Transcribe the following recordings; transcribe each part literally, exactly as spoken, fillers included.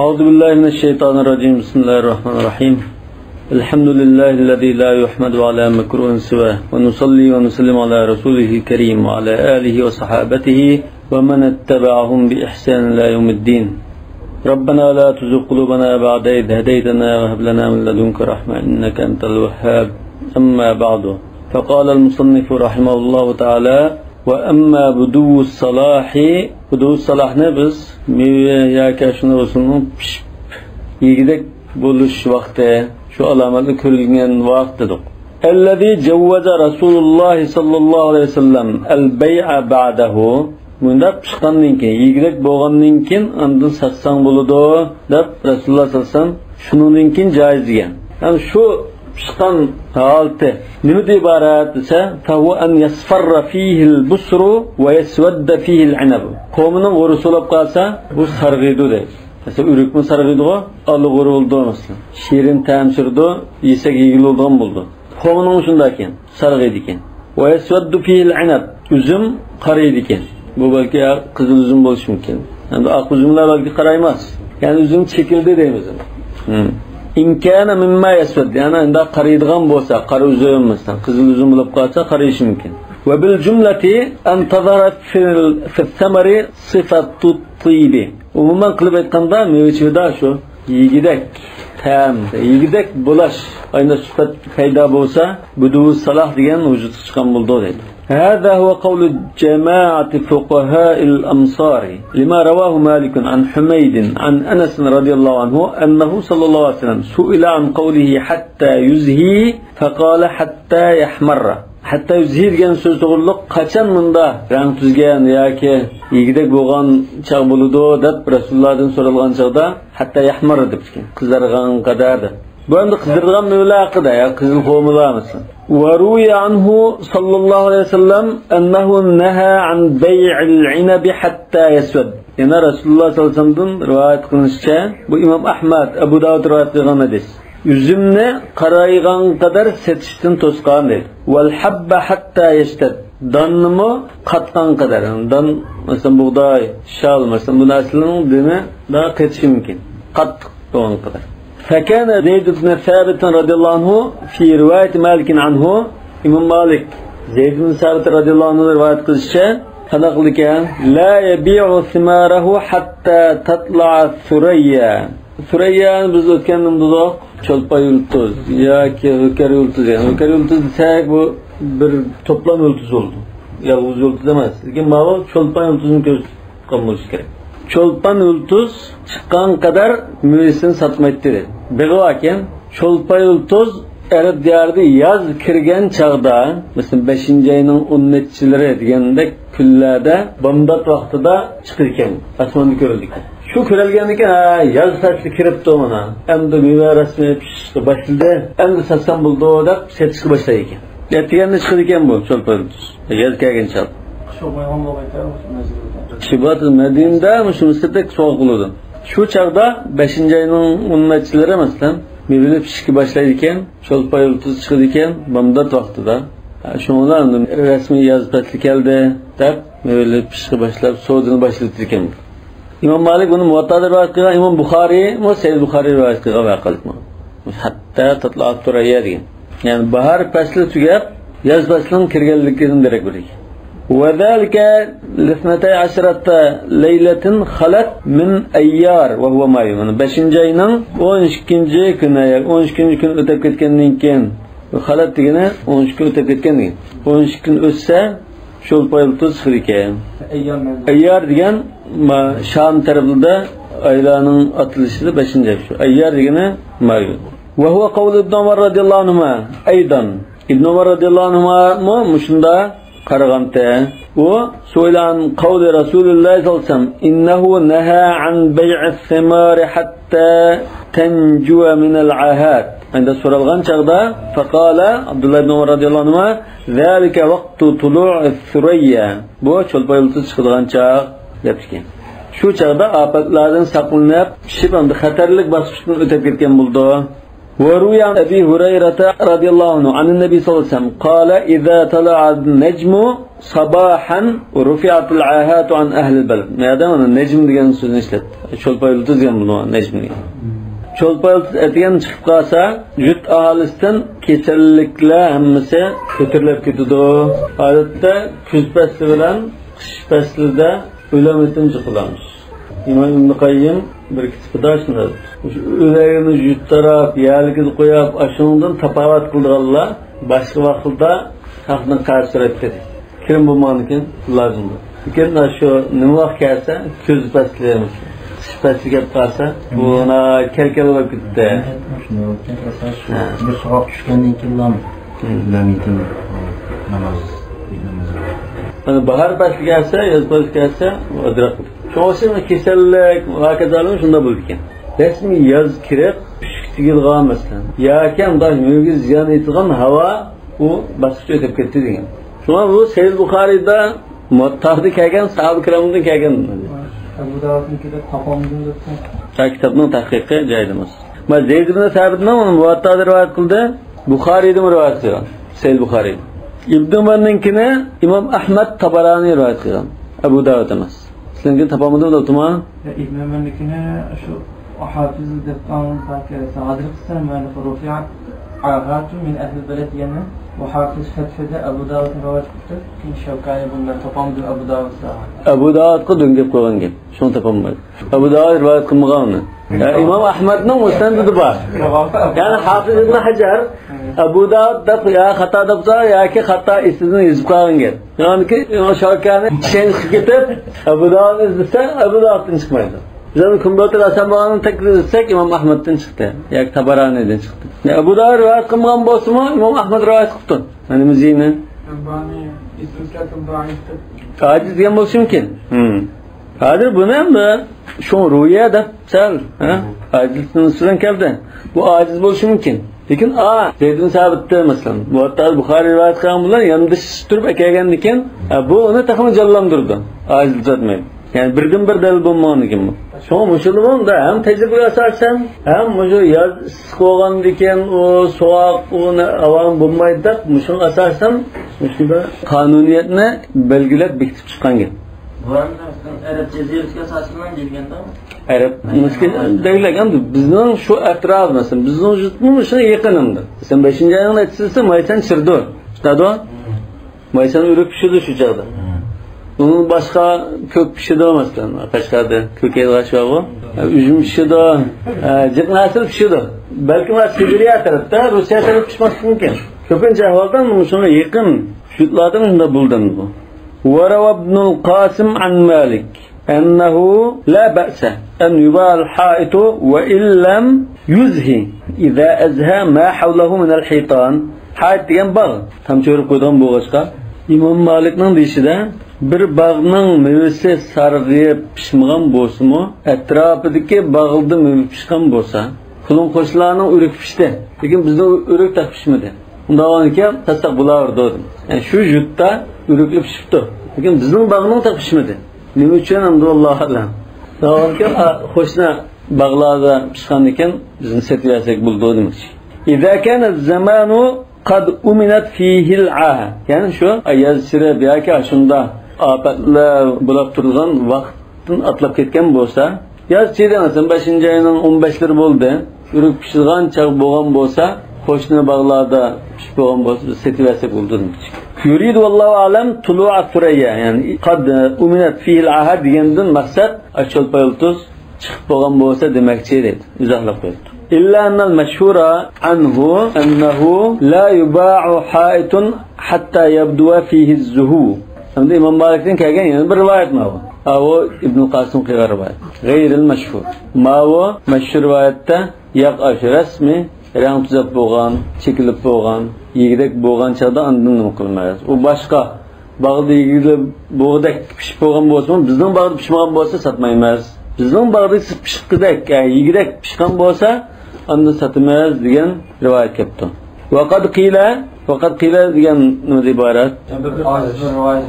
أعوذ بالله من الشيطان الرجيم. بسم الله الرحمن الرحيم. الحمد لله الذي لا يحمد على مكروه سواه، ونصلي ونسلم على رسوله الكريم وعلى آله وصحابته ومن اتبعهم بإحسان إلى يوم الدين. ربنا لا تزغ قلوبنا بعد إذ هديتنا وهب لنا من لدنك رحمة إنك أنت الوهاب. أما بعد، فقال المصنف رحمه الله تعالى، ۋە ئەمما بۇدۇۋۇس سالاھى، بۇدۇۋۇس سالاھنى بىز مېۋە ياكى شۇنى بولسۇن پىشىپ يېگۈدەك بولۇش ۋاقتى، شۇ ئالامەتلەر كۆرۈلگەن ۋاقىت دېدۇق. الذي جوز رسول الله صلى الله عليه وسلم البيع بعده. مۇنداق پىشقاندىن كېيىن، يېگۈدەك بولغاندىن كېيىن ئاندىن ساتساڭ بولىدۇ دەپ رەسۇلۇللاھ سەللەللاھۇ ئەلەيھى ۋەسەللەم شۇنىڭدىن كېيىن جايىز دېگەن. يەنى شۇ پىشقان ھالىتى نېمىدىن ئىبارەت دېسە، فهو أن يصفر فيه البصر ويسود فيه العنب. قومىنىڭ غورىسى بولۇپ قالسا، بۇ سارغىيدۇ دەيدۇ. مەسىلەن، ئۆرۈكمۇ سارغىيدىغۇ، ئالا غورا بولىدۇ مەسىلەن. شېرىن تەم سۈرىدۇ، يېسەك يېگىلى بولىدىغان بولىدۇ. قومىنىڭ شۇنداق ئىكەن، سارغىيدىكەن. ويسود فيه العنب، ئۈزۈم قارىيدىكەن. بۇ بەلكى قىزىل ئۈزۈم بولۇشى مۇمكىن. ئەمدى ئاق ئۈزۈملەر بەلكى قارايماس. يەنى ئۈزۈم چېكىلدى دەيمىز. مم. إن كان مما يسود، يەنى ئۇنداق قارىيدىغان بولسا، قارا ئۈزۈم، مەسىلەن، قىزىل ئۈزۈم بولۇپ قالسا قارىيىشى مۇمكىن. وبالجملة أن تظهر في ال-، في الثمر صفة الطيب. ئومۇمەن قىلىپ ئېيتقاندا، مېۋە چېۋىدا شۇ يېگۈدەك تەم، يېگۈدەك بولاش، ئاينا سۈپەت پەيدا بولسا، بۇدۇۋۇس سالاھ دېگەن ۋۇجۇدقا چىققان بولىدۇ دەيدۇ. هذا هو قول جماعة فقهاء الأمصار لما رواه مالك عن حميد عن أنس رضي الله عنه أنه صلى الله عليه وسلم سئل عن قوله حتى يزهي فقال حتى يحمر. ھەتتا يۇزھى دېگەن سۆز توغرۇلۇق، قاچان مۇندا رەڭ تۈزگەن ياكى يېگۈدەك بولغان چاغ بولىدۇ دەپ رەسۇلۇللاھتىن سورالغان چاغدا، ھەتتا يەھمەر دەپتىكەن، قىزارغان قەدەر دەپ. بۇ ئەمدى قىزىرىدىغان مېۋىلەر ھەققىدە، يا قىزىل خورمىلار مەسىلەن. وروي عنه صلى الله عليه وسلم أنه نهى عن بيع العنب حتى يسود. يەنە رەسۇلۇللاھ سەللەللاھۇ ئەلەيھى ۋەسەللەمدىن رىۋايەت قىلىنىشىچە، بۇ ئىمام ئەھمەد، ئەبۇ داۋۇد رىۋايەت قىلغان ھەدىس. ئۈزۈمنى قارايغان قەدەر سېتىشتىن توسقان دەيدۇ. والحب حتى يشتد. داننىمۇ قاتقان قەدەر. دان، مەسىلەن، بۇغداي، شال، مەسىلەن، بۇ نەرسىلەرنىڭ دېمى داغا قېتىشى مۇمكىن. قاتتىق بولغان قەدەر. فكان زيد بن ثابت رضي الله عنه في رواية مالك عنه. ئىمام مالىك زەيد ئىبن سابىت رەزىياللاھۇ ئەنھۇدىن رىۋايەت قىلىشىچە، قانداق قىلىدىكەن؟ لا يبيع ثماره حتى تطلع الثريا. سۈرەييانى بىز ئۆتكەندە دېدۇق، چولپان يۇلتۇز ياكى ھۆكەر يۇلتۇز. يەنى ھۆكەر يۇلتۇز دېسەك، بۇ بىر توپلام يۇلتۇز بولىدۇ. يالغۇز يۇلتۇز ئەمەس. لېكىن ماۋۇ چولپان يۇلتۇزنى كۆرسىتىپ چىققان بولۇشى كېرەك. چولپان يۇلتۇز چىققان قەدەر مېۋىسىنى ساتمايتتى دېدى. بېغى باركەن، چولپان يۇلتۇز ئەرەب دىيارىدا ياز كىرگەن چاغدا، مەسىلەن، بەشىنچى ئاينىڭ ئون نەچچىلىرى دېگەندەك كۈنلەردە، بامدات ۋاقتىدا چىقىدىكەن، ئاسماندا كۆرۈلىدىكەن. شۇ كۆرۈلگەندىكىن، ھە، ياز پەسلى كىرىپتۇ مانا. ئەمدى مېۋە رەسمىي پىشىشقا باشلىدى. ئەمدى ساتسام بولىدۇ دەپ سېتىشقا باشلايدىكەن. ئەتىگەندە چىقىدىكەن بۇ چولپان يۇلتۇز. ياز كەلگەن چاغدا. قىش بولمايدىغان بولغايتى مەزگىلدە. شىبات مەدىنىدە مۇشۇ مۇسىدەك سوغۇق بولىدۇ. شۇ چاغدا بەشىنچى ئاينىڭ ئون نەچچىلىرى، مەسىلەن، مېۋىلەر پىشىشكە باشلايدىكەن، چولپان يۇلتۇز چىقىدىكەن، بامدات ۋاقتىدا. ھە، شۇڭا ئۇلار رەسمىي ياز پەسلى كەلدى دەپ، مېۋىلەر پىشىشقا باشلاپ، سودىنى باشلىتىدىكەن. ئىمام مالىك بۇنى مۇۋەتتادا رىۋايەت قىلغان، ئىمام بۇخارىي، ئىمام سەئىد بۇخارىي رىۋايەت قىلغان ۋەقەلىك. ھەتتا تەتلۇئەت سۈرەييا دېگەن. يەنى باھار پەسلى تۈگەپ، ياز پەسلىنىڭ كىرگەنلىكىدىن دېرەك بېرىدۇ. وذلك لاثنتي عشرة ليلة خلت من أيار وهو مايو. مانا بەشىنچى ئاينىڭ ئون ئىككىنچى كۈنى، يەنى ئون ئىككىنچى كۈن ئۆتۈپ كەتكەندىن كېيىن، خلت دېگىنى ئون ئىككى كۈن ئۆتۈپ كەتكەن دېگەن. ئون ئىككى كۈن ئۆتسە، چولپان يۇلتۇز چىقىدىكەن. ئەييار دېگەن، ما، شام تەرەپلىرىدە ئايلارنىڭ ئاتىلىشىدا بەشىنچى ئاي شۇ. ئەييار دېگىنى مايو. وهو قول ابن عمر رضي الله عنهما أيضا. ئىبن ئۆمەر رەزىياللاھۇ ئەنھۇمۇ مۇشۇنداق قارىغانتى. ئۇ سئل عن قول رسول الله صلى الله عليه وسلم إنه نهى عن بيع الثمار حتى تنجو من العاهات. ئەمدى سورالغان چاغدا، فقال، ئابدۇللا ئىبن ئۆمەر رەزىياللاھۇ ئەنھۇما، ذلك وقت طلوع الثريا. بۇ چولپان يۇلتۇز چىقىدىغان چاغ دەپتىكەن. شۇ چاغدا ئاپەتلەردىن ساقلىنىپ، پىشىپ، ئەمدى خەتەرلىك باسقۇچتىن ئۆتۈپ كەتكەن بولىدۇ. وروي عن أبي هريرة رضي الله عنه عن النبي صلى الله عليه وسلم قال: إذا طلع النجم صباحا رفعت العاهات عن أهل البلد. مانا مانا نەجم دېگەن سۆزنى ئىشلەتتى. چولپان يۇلتۇز دېگەن بۇنى نەجم دېگەن. چولپان يۇلتۇز ئەتىگەن چىقىپ قالسا، يۇرت ئاھالىسىدىن كېسەللىكلەر ھەممىسى كۆتۈرۈلۈپ كېتىدۇ. ئادەتتە كۈز پەسلى بىلەن قىش پەسلىدە ئۆلەم يېتىم جىقلامىش. ئىمام ئىبن قەييىم بىر كىتابىدا شۇنداق، مۇشۇ ئۆلەينى يۇرت تاراپ، يەرلىكىدە قويۇپ، ئاشۇنىڭدىن تاپاۋەت قىلىدىغانلار باشقا ۋاقىتتا خەقنى قەرز سورايتتى. كىرىم بولمىغاندىكىن لازىم. لېكىن شۇ نېمە ۋاقىت كەلسە، كۈز پەسلى، قىش پەسلى كەپ قالسا، بۇ ناھايىتى كەل-كەل بولۇپ كېتىپتۇ. شۇنداق ئىكەن، ئاساس شۇ ھە. بىر سوغۇق چۈشكەندىن كېيىنلا ھە. ئۆلەم يېتىم ناماز، ناماز. مانا باھار پەسلى كەلسە، ياز پەسلى كەلسە، ئازراق. شۇڭا كېسەللىك، ھاكازالار شۇنداق بولىدىكەن. رەسمىي ياز كىرىپ، ئۈچكە تېگىدىغان مەسىلەن. ياكى مۇنداق مۈڭگۈز زىيان يېتىدىغان ھاۋا، ئۇ باسقۇچ ئۆتۈپ كەتتى دېگەن. شۇڭا بۇ سەھىھ بۇخارىيدا، مۇۋەتتادا كەلگەن، ساھابە كىرامدىن كەلگەن. ئەبۇ داۋۇدنىڭكىدە تاپالمىدىم دەپتۇ. ھە، كىتابنىڭ تەھقىقى جايىدا ئەمەس. مانا زەيد ئىبن سابىتنىڭ ئۇنى مۇۋەتتادىن رىۋايەت قىلدى، بۇخارىيدىن رىۋايەت قىلغان، سەھىھ بۇخارىي. ئىبن ئۆمەرنىڭكىنى ئىمام ئەھمەد تابارانى رىۋايەت قىلغان، ئەبۇ داۋۇد ئەمەس. سىلەرنىڭكىنى تاپالمىدىم دەپتىمەن. يا ئىبن ئۆمەرنىڭكىنى شۇ ھافىز دەپ قالغان پاكىر، ھازىر قىلسام مەن رۇفىئەت ئاھاتۇ مىن ئەھلىل بەلەد دېگەننى، بۇ ھافىز فەتھىدە ئەبۇ داۋۇدنى رىۋايەت قىلىپتۇ. كېيىن شەۋكانى بۇنى مەن تاپالمىدىم ئەبۇ داۋۇدتا. ئەبۇ داۋۇدقا دۆڭگەپ قويغان گەپ، شۇڭا تاپالمىدىم. ئەبۇ داۋۇد رىۋايەت قىلمىغان ئۇنى. يا، ئىمام ئەھمەدنىڭ مۇسنەدىدە بار. يەنى ھافىز ئىبن ھەجەر ئەبۇ داۋۇد دەپ يا خاتا دەپتۇ ياكى خاتا ئېسىدىن يېزىپ قالغان گەپ. يەنىكى شەۋكانى شەيخقا كېتىپ ئەبۇ داۋۇدنى ئىزدىسە، ئەبۇ داۋۇدتىن چىقمايدۇ. بىز ئەمدى كومپيۇتېر ئاسان بولغاننى تەكرار ئېتسەك، ئىمام ئەھمەدتىن چىقتى ياكى تابارانىدىن چىقتى. يا ئەبۇ داۋۇد رىۋايەت قىلمىغان بولسىمۇ، ئىمام ئەھمەد رىۋايەت قىلىپتۇ. مانا مۇزىينى. ئاجىز دېگەن بولۇشى مۇمكىن. ھىم. ھازىر بۇنى ئەمدى شۇ رۇيە دەپ سەل، ھە؟ ئاجىزنىڭ ئۈستىدىن كەلدى. بۇ ئاجىز بولۇشى مۇمكىن. لېكىن، ئا، زەيدىن سابىتتە، مەسىلەن، مۇۋەتتا بۇخارىي رىۋايەت قىلغان بىلەن ياندىشىپ تۇرۇپ ئەكەلگەندىكىن، ئە، بۇ ئۇنى تېخىمۇ جانلاندۇرىدۇ. ئاجىزلاتمايدۇ. يەنى بىردىن بىر دەلىل بولمىغاندىكىن بۇ. شۇڭا مۇشۇلىرىمۇ ھەم تەجرىبىگە ئاساسەن، ھەم مۇشۇ ياز ئىسسىق بولغاندىكىن، ئۇ سوغۇق، ئۇ ھاۋا بولمايدۇ دەپ، مۇشۇنىڭغا ئاساسەن مۇشۇنداق قانۇنىيەتنى بەلگىلەپ بېكىتىپ چىققان گەپ. بۇ ئەمدى ئەرەب جەزىرىسىگە ئاساسەن دېگەندە؟ ئەرەب دەۋلەت ئەمدى بىزنىڭ شۇ ئەتراپ، مەسىلەن، بىزنىڭ يۇرتمۇ شۇ يېقىن ئەمدى. مەسىلەن، بەشىنچى ئاينىڭ نەچچىسى مايسەن چىرىدۇ. چىقىدۇ. مايسەن ئۆرۈك پىشىدۇ شۇ چاغدا. ئۇنىڭ باشقا كۆك پىشىدۇ، مەسىلەن، قەشقەردە كۆك ئەلغاچ بارغۇ. ئۈجمە پىشىدۇ، جىق نەرسىلەر پىشىدۇ. بەلكىم سىبىرىيە تەرەپتە، روسىيە تەرەپتە پىشماسلىقى مۇمكىن. كۆپىنچە ئەھۋالدا مۇشۇنىڭغا يېقىن يۇرتلاردا مۇشۇنداق بولىدۇ. وروى ابن القاسم عن مالك أنه لا بأس أن يباع الحائط وإن لم يزه إذا أزهى ما حوله من الحيطان. ھايىت دېگەن باغ، تامچە ئۆرۈپ قويىدىغان بولغاچقا، ئىمام مالىكنىڭ دېيىشىدە، بىر باغنىڭ مېۋىسى سارغىيىپ پىشمىغان بولسىمۇ، ئەتراپىدىكى باغدا مېۋە پىشقان بولسا، قولۇم قوشنىلارنىڭ ئۆرۈكى پىشتى، لېكىن بىزنىڭ ئۆرۈك تېخى پىشمىدى. ئۇنداق بولغاندىكىن ساتساق بولاۋېرىدۇ دېدىم. يەنى شۇ يۇرتتا ئۆرۈكلەر پىشىپتۇ، لېكىن بىزنىڭ باغنىڭ تېخى پىشمىدى. نېمە ئۈچۈن ئەمدى، ۋاللاھۇ ئەلەم. ئۇنداق بولغاندىكىن، ئا، قوشنا باغلاردا پىشقاندىكىن بىزنى سېتىۋەرسەك بولىدۇ دېمەكچى. إذا كان الزمان قد أمنت فيه العاهة. يەنى شۇ ياز چىرىپ ياكى ئاشۇنداق ئاپەتلەر بولۇپ تۇرىدىغان ۋاقىتتىن ئاتلاپ كەتكەن بولسا، ياز چىردى، مەسىلەن، بەشىنچى ئاينىڭ ئون بەشلىرى بولدى. ئۆرۈك پىشىدىغان چاغ بولغان بولسا، قوشنا باغلاردا پىشىپ بولغان بولسا، بىز سېتىۋەرسەك بولىدۇ دېمەكچى. يريد والله أعلم طلوع الثريا، يەنى قد أمنت فيه العاهة دېگەندىن مەقسەت ئاشۇ چولپان يۇلتۇز چىقىپ بولغان بولسا دېمەكچى دەيدۇ. ئىزاھلاپ قويۇپتۇ. إلا أن المشهور عنه أنه لا يباع حائط حتى يبدو فيه الزهو. ئەمدى ئىمام مالىكتىن كەلگەن يەنە بىر رىۋايەت ماۋۇ. ئاۋۇ ئىبنۇل قاسىم قىلغان رىۋايەت. غەيرىل مەشھۇر. ماۋۇ مەشھۇر رىۋايەتتە ياق ئاشۇ رەسمىي رەڭ تۈزەپ بولغان، چېكىلىپ بولغان، يېگۈدەك بولغان چاغدا ئاندىن نېمە قىلىمىز؟ ئۇ باشقا باغدا يېگۈدەك بولغۇدەك پىشىپ بولغان بولسىمۇ، بىزنىڭ باغدا پىشمىغان بولسا ساتمايمىز. بىزنىڭ باغدا پىشقۇدەك، يا يېگۈدەك پىشقان بولسا، ئاندىن ساتىمىز دېگەن رىۋايەت كەپتۇ. ۋەقەد قىلە، ۋەقەد قىلە دېگەن نېمىدىن ئىبارەت؟ يەنى بىر ئاجىز بىر رىۋايەت.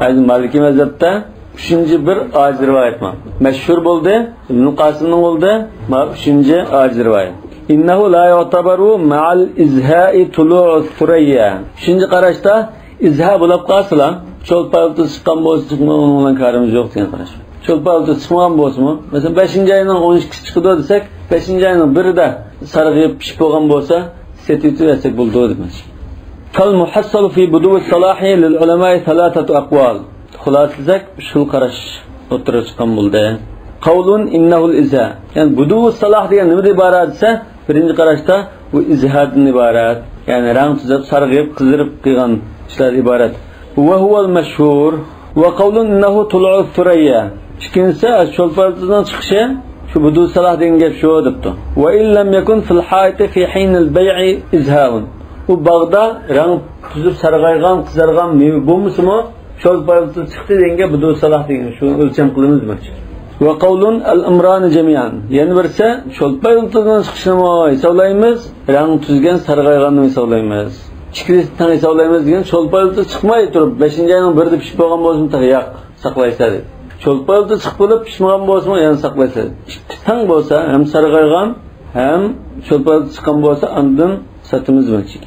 ھازىر مالىكىي مەزھەپتە ئۈچىنچى بىر ئاجىز رىۋايەت بار. مەشھۇر بولدى، ئىبنۇل قاسىمنىڭ بولدى، مانا ئۈچىنچى ئاجىز رىۋايەت. إنه لا يعتبر مع الإزهاء طلوع الثريا. ئۈچىنچى قاراشتا ئىزھا بولۇپ قالسىلا، چولپان يۇلتۇز چىققان بولسا چىقمىغان، ئۇنىڭ بىلەن كارىمىز يوق دېگەن قاراش. چولپان يۇلتۇز چىقمىغان بولسىمۇ، مەسىلەن، بەشىنچى ئاينىڭ ئون ئىككىسى چىقىدۇ دېسەك، بەشىنچى ئاينىڭ بىرىدە سارغىيىپ پىشىپ بولغان بولسا، سېتىۋېتىۋەرسەك بولىدۇ دېمەكچى. فالمحصل في بدو الصلاح للعلماء ثلاثة أقوال. خۇلاسىلىسەك، ئۈچ خىل قاراش ئوتتۇرىغا چىققان بولدى. قول إنه الإزهاء. يەنى بدو الصلاح دېگەن نېمىدىن ئىبارەت دېسە، بىرىنچى قاراشتا بۇ ئىزھادىن ئىبارەت. يەنى رەڭ تۈزەپ، سارغىيىپ، قىزىرىپ قىلغان ئىشلاردىن ئىبارەت. وهو المشهور. وقول إنه طلوع الثريا. ئىككىنچىسى، چولپان يۇلتۇزنىڭ چىقىشى، شۇ بدو سالاھ دېگەن گەپ شۇ دەپتۇ. وإن لم يكن في الحائط في حين البيع إزهاء. ئۇ باغدا رەڭ تۈزۈپ سارغايغان، قىزارغان مېۋە بولمىسىمۇ، چولپان يۇلتۇز چىقتى دېگەنگە بدو سالاھ دېگەن، شۇنى ئۆلچەم قىلىمىز دېمەكچى. وقول الأمران جميعا. يەنە بىرسى، چولپان يۇلتۇزنىڭ چىقىشىنىمۇ ھېسابلايمىز، رەڭ تۈزگەن، سارغايغاننى ھېسابلايمىز. ئىككىلىسىنى تەڭ ھېسابلايمىز دېگەن، چولپان يۇلتۇز چىقماي تۇرۇپ، بەشىنچى ئاينىڭ بىرىدە پىشىپ بولغان بولسىمۇ تېخى ياق، ساقلايسىلەر دېدى. چولپان يۇلتۇز چىقىپ بولۇپ پىشمىغان بولسىمۇ يەنە ساقلايسىلەر. ئىككىسى تەڭ بولسا، ھەم سارغايغان، ھەم چولپان يۇلتۇز چىققان بولسا، ئاندىن ساتىمىز دېمەكچى.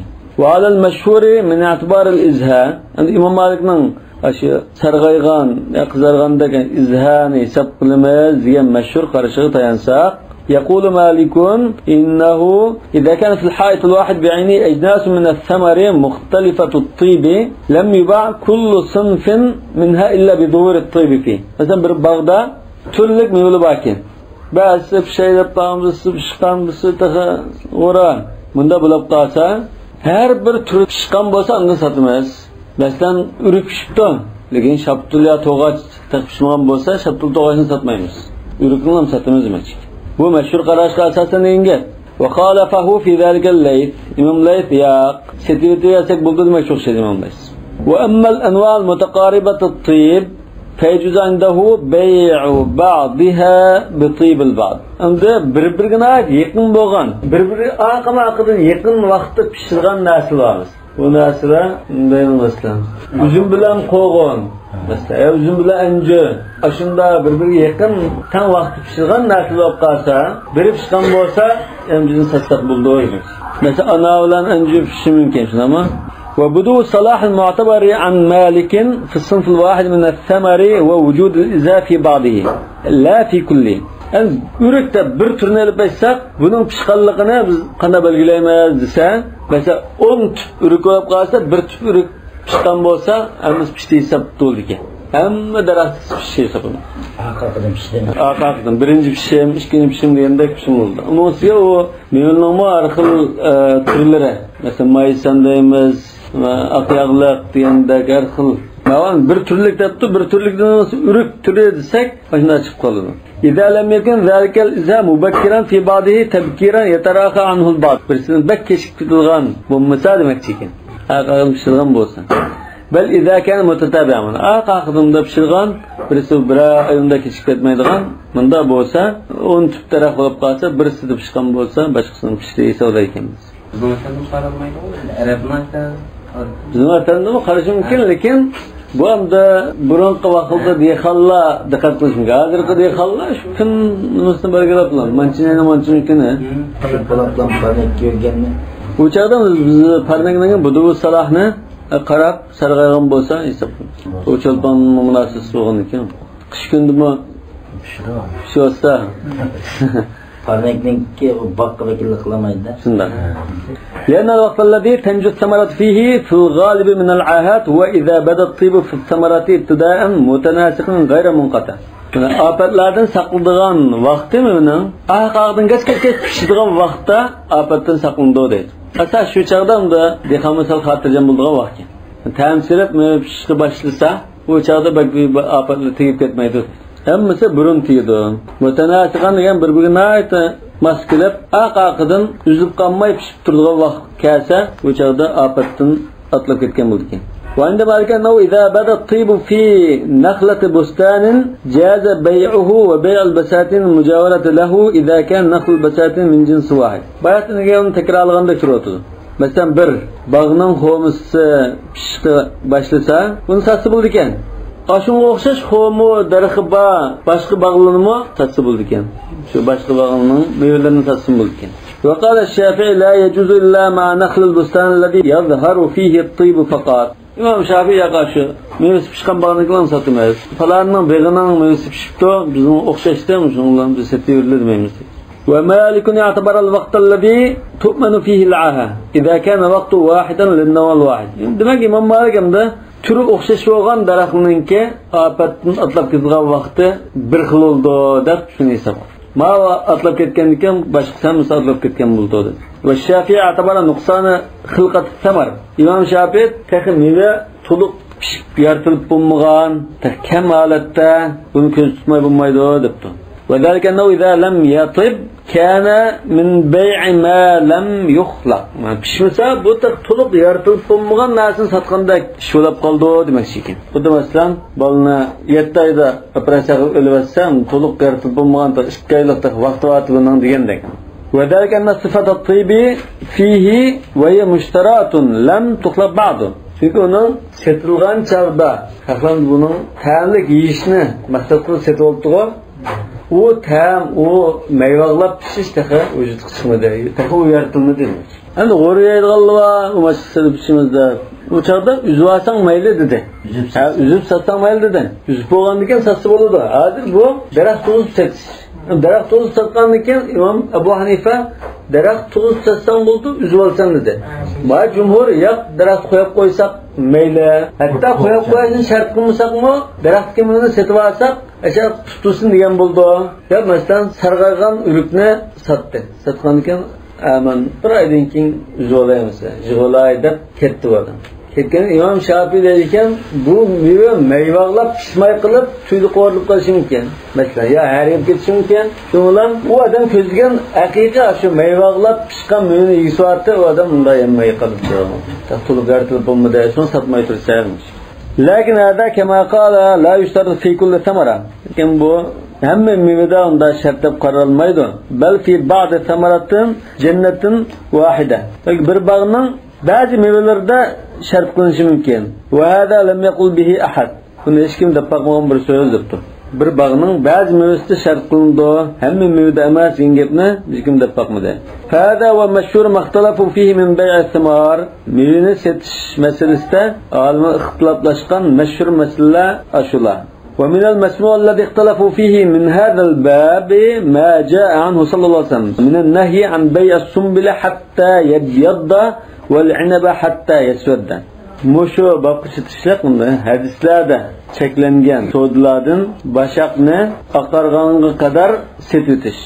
وعلى المشهور من اعتبار الإزهاء. ئەمدى ئىمام مالىكنىڭ ئاشۇ سارغايغان يا قىزارغاندەك ئىزھانى ھېساب قىلىمىز دېگەن مەشھۇر قارىشىغا تايانساق، يقول مالك إنه إذا كان في الحائط الواحد بعينه أجناس من الثمر مختلفة الطيب لم يباع كل صنف منها إلا بظهور الطيب فيه. مەسىلەن، بىر باغدا تۈرلۈك مېۋىلەر باركەن. بەزىسى پىشاي دەپ قالغان، بىرسى پىشقان، بىرسى تېخى غورا. مۇنداق بولۇپ قالسا، ھەر بىر تۈر پىشقان بولسا، ئاندىن ساتىمىز. مەسىلەن، ئۆرۈك پىشىپتۇ، لېكىن شاپتۇل يا توغاچ تېخى پىشمىغان بولسا، شاپتۇل توغاچنى ساتمايمىز. ئۆرۈكنىلا ساتىمىز دېمەكچى. بۇ مەشھۇر قاراشقا ئاساسەن دېگەن گەپ. وخالفه في ذلك الليث. ئىمام لەيس، ياق، سېتىۋېتىۋەرسەك بولىدۇ دېمەكچى ئوخشايدۇ ئىمام لەيس. وأما الأنواع المتقاربة الطيب فيجوز عنده بيع بعضها بطيب البعض. ئەمدى بىر-بىرىگە ناھايىتى يېقىن بولغان، بىر-بىرىگە ئارقىمۇ ئارقىدىن يېقىن ۋاقىتتا پىشىدىغان نەرسىلەر بار. بۇ نەرسىلەر مۇنداق مەسىلەن، ئۈزۈم بىلەن قوغۇن، مەسىلەن، يا ئۈزۈم بىلەن ئەنجۈر، ئاشۇنداق بىر-بىرىگە يېقىن، تەڭ ۋاقىتتا پىشىدىغان نەرسىلەر بولۇپ قالسا، بىرى پىشقان بولسا، ئەنجۈرنى ساتساق بولىدۇ. مەسىلەن، ئانار بىلەن ئەنجۈر پىشىشى مۇمكىن، شۇنداقمۇ؟ وبدو الصلاح المعتبر عن مالك في الصنف الواحد من الثمر ووجود الإزهاء في بعضه لا في كله. يەنى ئۆرۈكتە بىر تۈرنى ئېلىپ ئېيتساق، بۇنىڭ پىشقانلىقىنى بىز قانداق بەلگىلەيمىز دېسە، مەسىلەن، ئون تۈپ ئۆرۈك بولۇپ قالسا، بىر تۈپ ئۆرۈك پىشقان بولسا، ھەممىسى پىشتى ھېساب بولىدىكەن. ھەممە دەرەخ پىشتى ھېساب بولىدۇ. ئارقا ئارقىدىن پىشتى. ئارقا ئارقىدىن بىرىنچى پىشىم، ئىككىنچى پىشىم دېگەندەك پىشىم بولىدۇ. ئۇنىڭ ئۈستىگە ئۇ مېۋىنىڭمۇ ھەر خىل، ئە، تۈرلىرى. مەسىلەن، مايسان دەيمىز، ئاق ياغلىق دېگەندەك ھەر خىل. ماۋۇ بىر تۈرلۈك دەپتۇ، بىر تۈرلۈكتىن ئۆرۈك تۈرى دېسەك، مانا شۇنداق چىقىپ قالىدۇ. إذا لم يكن ذلك الإزهاء مبكرا في بعضه تبكيرا يتراخى عنه البعض. بىرسىدىن بەك كېچىكىپ كېتىدىغان بولمىسا دېمەكچى ئىكەن. ھەر قايسى پىشىدىغان بولسا. بل إذا كان متتابعا. مانا ئارقا ئارقىدىن پىشىدىغان، بىرسى بىرەر ئاي ئۇنداق كېچىكىپ كەتمەيدىغان. مۇنداق بولسا، ئون تۈپ دەرەخ بولۇپ قالسا، بىرسىدە پىشقان بولسا، باشقىسىنىڭ پىشتى ھېسابلايدىكەنمىز. بىزنىڭ ۋەتەندىمۇ قارالمايدىغۇ، ئەرەبنىڭ ۋەتەن-، بىزنىڭ ۋەتەندىمۇ قارىشى مۇمكىن، لېكىن بۇ ئەمدى بۇرۇنقى ۋاقىتتا دېھقانلار دىققەت قىلىشى مۇمكىن. ھازىرقى دېھقانلار شۇ كۈن نېمىسىنى بەلگىلەپلا، مانچىنى، مانچىنى كۈنى. شۇ بولۇپلا پارنىك يۈرگەننى. ئۇ چاغدا بىز، بىز پارنىكنىڭ بۇدۇۋۇ سالاھنى قاراپ سارغايغان بولسا ھېساب قىلىمىز. ئۇ چولپاننىڭ مۇناسىۋىتى بولغاندىكىن. قىش كۈندىمۇ پىشىۋاتسا. پارنىكنىڭكى باغقا ۋەكىللىك قىلالمايدۇ-دە. شۇنداق. لأن الوقت الذي تنجو الثمرة فيه في الغالب من العاهات، وإذا بدا الطيب في الثمرة ابتداء متناسق غير منقطع. مانا ئاپەتلەردىن ساقلىنىدىغان ۋاقتى مېۋىنىڭ ئارقا ئارقىدىن كەچ كەچ كەچ پىشىدىغان ۋاقىتتا ئاپەتتىن ساقلىنىدۇ دەيدۇ. ئاساس شۇ چاغدا ئەمدى دېھقانمۇ سەل خاتىرجەم بولىدىغان ۋاقىت. تەم سېلىپ مېۋە پىشىشقا باشلىسا، ئۇ چاغدا بەك بىر ئاپەتلەر تېگىپ كەتمەيدۇ. ھەممىسى بۇرۇن تېگىدۇ. مۇتەناسىقەن دېگەن بىر-بىرىگە ناھايىتى ماس كېلىپ، ئارقا ئارقىدىن ئۈزۈلۈپ قالماي پىشىپ تۇرىدىغان ۋاقىت كەلسە، ئۇ چاغدا ئاپەتتىن ئاتلاپ كەتكەن بولىدىكەن. وعند مالك أنه إذا بدا الطيب في نخلة بستان جاز بيعه وبيع البساتين المجاورة له إذا كان نخل البساتين من جنس واحد. باياتىن دېگەن تەكرارلىغاندەك تۇرۇۋاتىدۇ. مەسىلەن، بىر باغنىڭ خورمىسى پىشىشقا باشلىسا، بۇنى ساتسا بولىدىكەن. ئاشۇنىڭغا ئوخشاش خورما دەرىخى بار باشقا باغلارنىمۇ ساتسا بولىدىكەن. شۇ باشقا باغنىڭ مېۋىلىرىنى ساتسا بولىدىكەن. وقال الشافعي: لا يجوز إلا مع نخل البستان الذي يظهر فيه الطيب فقط. ئىمام شافىئى ياقا شۇ مېۋىسى پىشقان باغنىڭكىلا ساتىمىز. پالاننىڭ بېغىنىڭ مېۋىسى پىشىپتۇ، بىزنىڭ ئوخشاشتى، شۇنىڭ بىلەن بىز سېتىۋېرىلدى دېمەيمىز. ومالك اعتبر الوقت الذي تؤمن فيه العاهة إذا كان وقت واحدا للنوع الواحد. دېمەك، ئىمام مالىك ئەمدى تۈرى ئوخشاش بولغان دەرەخنىڭكى ئاپەتتىن ئاتلاپ كېتىدىغان ۋاقتى بىر خىل بولىدۇ دەپ شۇنى ھېساب قىلدى. ماۋۇ ئاتلاپ كەتكەندىكىن باشقىسى ھەممىسى ئاتلاپ كەتكەن بولىدۇ دېدى. والشافعي اعتبر نقصان خلقة الثمر. ئىمام شافىئى تېخى مېۋە تولۇق پىشىپ يارىتىلىپ بولمىغان، تېخى كەم ھالەتتە بۇنى كۆزدە تۇتماي بولمايدۇ دەپتۇ. وذلك أنه إذا لم يطب كان من بيع ما لم يخلق. مانا پىشمىسا، بۇ تېخى تولۇق يارىتىلىپ بولمىغان نەرسىنى ساتقاندەك ئىش بولۇپ قالىدۇ دېمەكچى ئىكەن. خۇددى مەسىلەن، بالىنى يەتتە ئايدا ئوپېراتسىيە قىلىپ ئۆلۈۋەتسەم، تولۇق يارىتىلىپ بولمىغان، تېخى ئىككى ئايلىق تېخى ۋاقتى بار بۇنىڭ دېگەندەك. وذلك أن صفة الطيب فيه وهي مشتراة لم تخلق بعد. چۈنكى ئۇنىڭ سېتىلغان چاغدا، خەقلەر بۇنىڭ تەملىك يېيىشنى مەقسەت قىلىپ سېتىۋاپتىغۇ، ئۇ تەم، ئۇ مەيۋاغلاپ پىشىش تېخى ۋۇجۇدقا چىقمىدى، تېخى ئۇ يارىتىلمىدى. ئەمدى غورا يەيدىغانلار بار، ئۇ ماشىنا سېتىپ پىشىمىز دەپ. ئۇ چاغدا ئۈزۈۋالساڭ مەيلى دېدى. ئۈزۈپ ھە، ساتساڭ. ئۈزۈپ ساتساڭ مەيلى دېدى. ئۈزۈپ بولغاندىن كېيىن ساتسا بولىدۇ. ھازىر بۇ دەرەخ تۇرغۇزۇپ سېتىش. دەرەخ تۇرغۇزۇپ ساتقاندىن كېيىن ئىمام ئەبۇ ھەنىفە دەرەخ تۇرغۇزۇپ ساتساڭ بولىدۇ، ئۈزۈۋالساڭ دېدى. ھە. بۇ جۇمھۇر ياق، دەرەخ قويۇپ قويساق مەيلى. ھەتتا قويۇپ قويۇشنى شەرت قىلمىساقمۇ، دەرەختىكى مېۋىنى سېتىۋالساق، ئاشۇ تۇتۇلسۇن دېگەن بولىدۇ. يا مەسىلەن، سارغايغان ئۆرۈكنى ساتتى. ساتقاندىن كېيىن، ئە، مەن بىر ئايدىن كېيىن ئۈزۈۋالاي مەسىلەن، يىغىۋالاي دەپ كەتتى بۇ ئادەم. كەتكەن ئىمام شافىئى دەيدىكەن، بۇ مېۋە مەيۋاغلاپ پىشماي قېلىپ، تۈگىدە قورۇلۇپ قېلىشى مۇمكىن. مەسىلەن، يا ھەرىگەپ كېتىشى مۇمكىن. شۇنىڭ بىلەن ئۇ ئادەم كۆزلىگەن ھەقىقىي شۇ مەيۋاغلاپ پىشقان مېۋىنى يېسىۋاتتى، ئۇ ئادەم ئۇنداق يەممەي قېلىپتۇ. تولۇق يارىتىلىپ بولمىدى، شۇنى ساتماي تۇرسا. لكن هذا كما قال لا يشترط في كل ثمرة. لېكىن بۇ ھەممە مېۋىدە ئۇنداق شەرت دەپ قارالمايدۇ. بل في بعض ثمرة جنة واحدة. بەلكى بىر باغنىڭ بەزى مېۋىلىرىدە شەرت قىلىنىشى مۇمكىن. وهذا لم يقل به أحد. بۇنى ھېچكىم دەپ باقمىغان بىر سۆز دەپتۇ. بىر باغنىڭ بەزى مېۋىسىدە شەرت قىلىنىدۇ، ھەممە مېۋىدە ئەمەس دېگەن گەپنى ھېچكىم دەپ باقمىدى. فهذا هو مشهور ما اختلفوا فيه من بيع الثمار. مېۋىنى سېتىش مەسىلىسىدە ئالىملار ئىختىلاپلاشقان مەشھۇر مەسىلىلەر ئاشۇلار. ومن المسموع الذي اختلفوا فيه من هذا الباب ما جاء عنه صلى الله عليه وسلم من النهي عن بيع السنبل حتى يبيض والعنب حتى يسود. مۇشۇ بابقا چېتىشلىق ھەدىسلەردە چەكلەنگەن سودىلاردىن باشاقنى ئاقارغانغا قەدەر سېتىۋېتىش.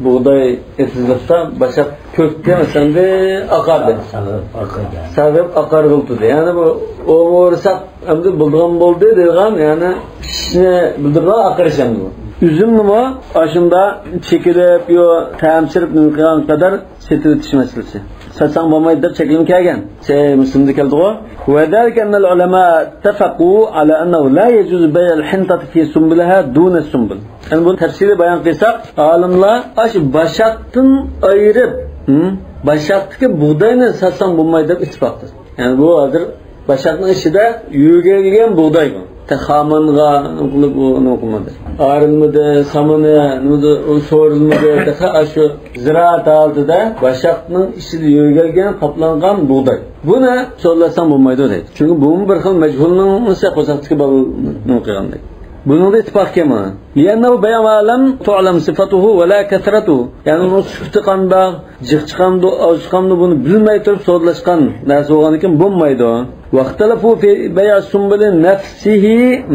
بۇغداي ئېتىزلىقتا باشاق كۆكتى، مەسىلەن، ئاقاردى. ساغىپ ئاقاردى. ساغىپ ئاقارغىلى تۇردى. يەنى بۇ ئوڭ ئورساق ئەمدى بولىدىغان بولدى دەيدىغان، يەنى پىشىشنى بىلدۈرىدىغان ئاقىرىش ئەمدى بۇ. ئۈزۈمنىمۇ ئاشۇنداق چېكىلىپ، يو، تەمسىرىپ نېمە قىلغان قەدەر سېتىۋېتىش مەسىلىسى. ساتساڭ بولمايدۇ دەپ چەكلىمە كەلگەن. سەھىھ مۇسلىمدا كەلدىغۇ. وذلك أن العلماء اتفقوا على أنه لا يجوز بيع الحنطة في سنبلها دون السنبل. يەنى بۇنى تەپسىلىي بايان قىلساق، ئالىملار ئاشۇ باشاقتىن ئايرىپ، ھىم، باشاقتىكى بۇغداينى ساتساڭ بولمايدۇ دەپ ئىتتىپاق قىلدى. يەنى بۇ ھازىر باشاقنىڭ ئىچىدە يۆگەلگەن بۇغداي بۇ. تېخى خامانغا نېمە قىلىپ، ئۇ نېمە قىلمىدى. ئارىلمىدى، سامىنى، نېمىدى، ئۇ سورۇلمىدى. تېخى ئاشۇ زىرائەت ھالىتىدە باشاقنىڭ ئىچىدە يۆگەلگەن، قاپلانغان بۇغداي. بۇنى سودىلاتساڭ بولمايدۇ دەيدۇ. چۈنكى بۇمۇ بىر خىل مەجھۇلنىڭ نېمىسى، قورساقتىكى بالا نېمە قىلغاندەك. بۇنىڭدا ئىتتىپاق كەلمىدى. لأنه بيع ما لم تعلم صفته ولا كثرته. يەنى ئۇنىڭ سۈپىتى قانداق، جىق چىقامدۇ، ئاز چىقامدۇ، بۇنى بىلمەي تۇرۇپ سودىلاشقان نەرسە بولغاندىكىن بولمايدۇ. واختلفوا في بيع السنبل نفسه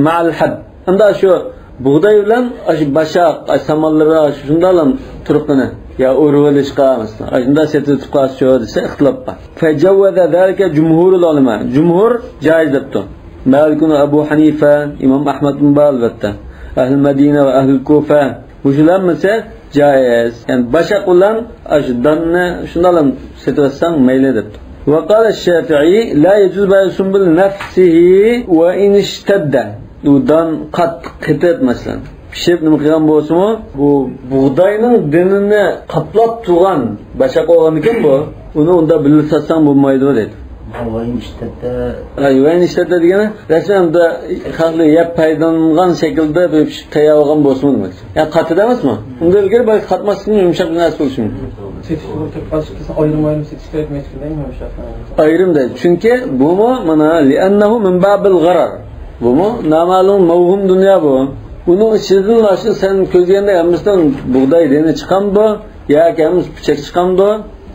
مع الحب. ئەمدى شۇ بۇغداي بىلەن ئاشۇ باشاق، ئاشۇ سامانلىرى، ئاشۇ شۇنداقلا تۇرقىنى يا ئۇرۇۋېلىشقا، مەسىلەن، ئاشۇنداق سېتىۋېتىپ قالسىچۇ دېسە ئىختىلاپ بار. فجوز ذلك جمهور العلماء. جۇمھۇر جائىز دەپتۇ. مالىك ۋە ئەبۇ ھەنىفە، ئىمام ئەھمەدمۇ بار ئەلۋەتتە. ئەھلى مەدىنە ۋە ئەھلى كۇفە. مۇشۇلار ھەممىسى جائىز. يەنى باشاق بىلەن ئاشۇ داننى شۇنداقلا سېتىۋەتسەڭ مەيلى دەپتۇ. وقال الشافعي لا يجوز بيع السنبل نفسه وإن اشتد. ئۇ دان قاتتىق قېتىپ، مەسىلەن، پىشىپ نېمە قىلغان بولسىمۇ، بۇ بۇغداينىڭ دېنىنى قاپلاپ تۇرغان باشاق بولغاندىكىن بۇ، ئۇنى ئۇنداق بىللە ساتساڭ بولمايدۇ دەيدۇ. ۋايىن ئىشتەتتە. ھە، ۋايىن ئىشتەتتە دېگىنى رەسمەن ئۇنداق خەقلەر يەپ پايدىلانغان شەكىلدە بىر پىشىپ تەييار بولغان بولسىمۇ دېمەك. يا قاتتى ئەمەسمۇ؟ ئۇندىن ئىلگىرى بەلكى قاتماسلىقى مۇمكىن، يۇمشاق بىر نەرسە بولۇشى مۇمكىن. سېتىش توغرا كەپ قالسا، ئايرىم-ئايرىم سېتىش كېرەكمىكىن دەيمەن مۇشۇ ھەقتە. ئايرىم دەيدۇ. چۈنكى بۇمۇ مانا لىئەننەھۇ مىن بابىل غەرەر. بۇمۇ نامەلۇم مەۋھۇم دۇنيا بۇ. ئۇنىڭ ئىچىدىن مانا شۇ سەن كۆزلىگەندەك ھەممىسىدىن بۇغداي دېنى چىقامدۇ ياكى ھەممىسى پۇچەك چىقامدۇ؟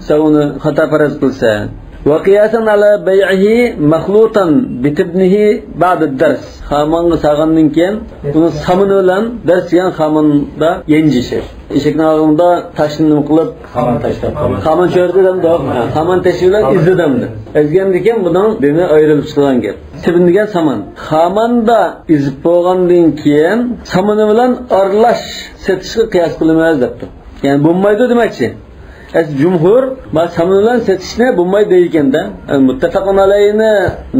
سەن ئۇنى خاتا پەرەز قىلسەن. ۋە قىياسەن ئەلا بەيئىھى مەخلۇتەن بىتىبنىھى بەئدە دەرس. خامانغا سالغاندىن كېيىن ئۇنى سامىنى بىلەن دەرس دېگەن خاماندا يەنجىشى. ئېشەكنىڭ ئاغزىدا تاشنى نېمە قىلىپ، خامان تاشلاپ قويغان. خامان چۆرىدى دەمدۇ؟ ھە، خامان تېشى بىلەن ئېزدى دەمدۇ. ئەزگەندىن كېيىن بۇنىڭ دېنى ئايرىلىپ چىقىدىغان گەپ. سىبىن دېگەن سامان. خاماندا ئېزىپ بولغاندىن كېيىن سامىنى بىلەن ئارىلاش سېتىشقا قىياس قىلىمىز دەپتۇ. يەنى بولمايدۇ دېمەكچى. ئەس جۇمھۇر ما سامىنى بىلەن سېتىشنى بولمايدۇ دەيدىكەن-دە. يەنى مۇتتەپەقۇن ئەلەيھىنى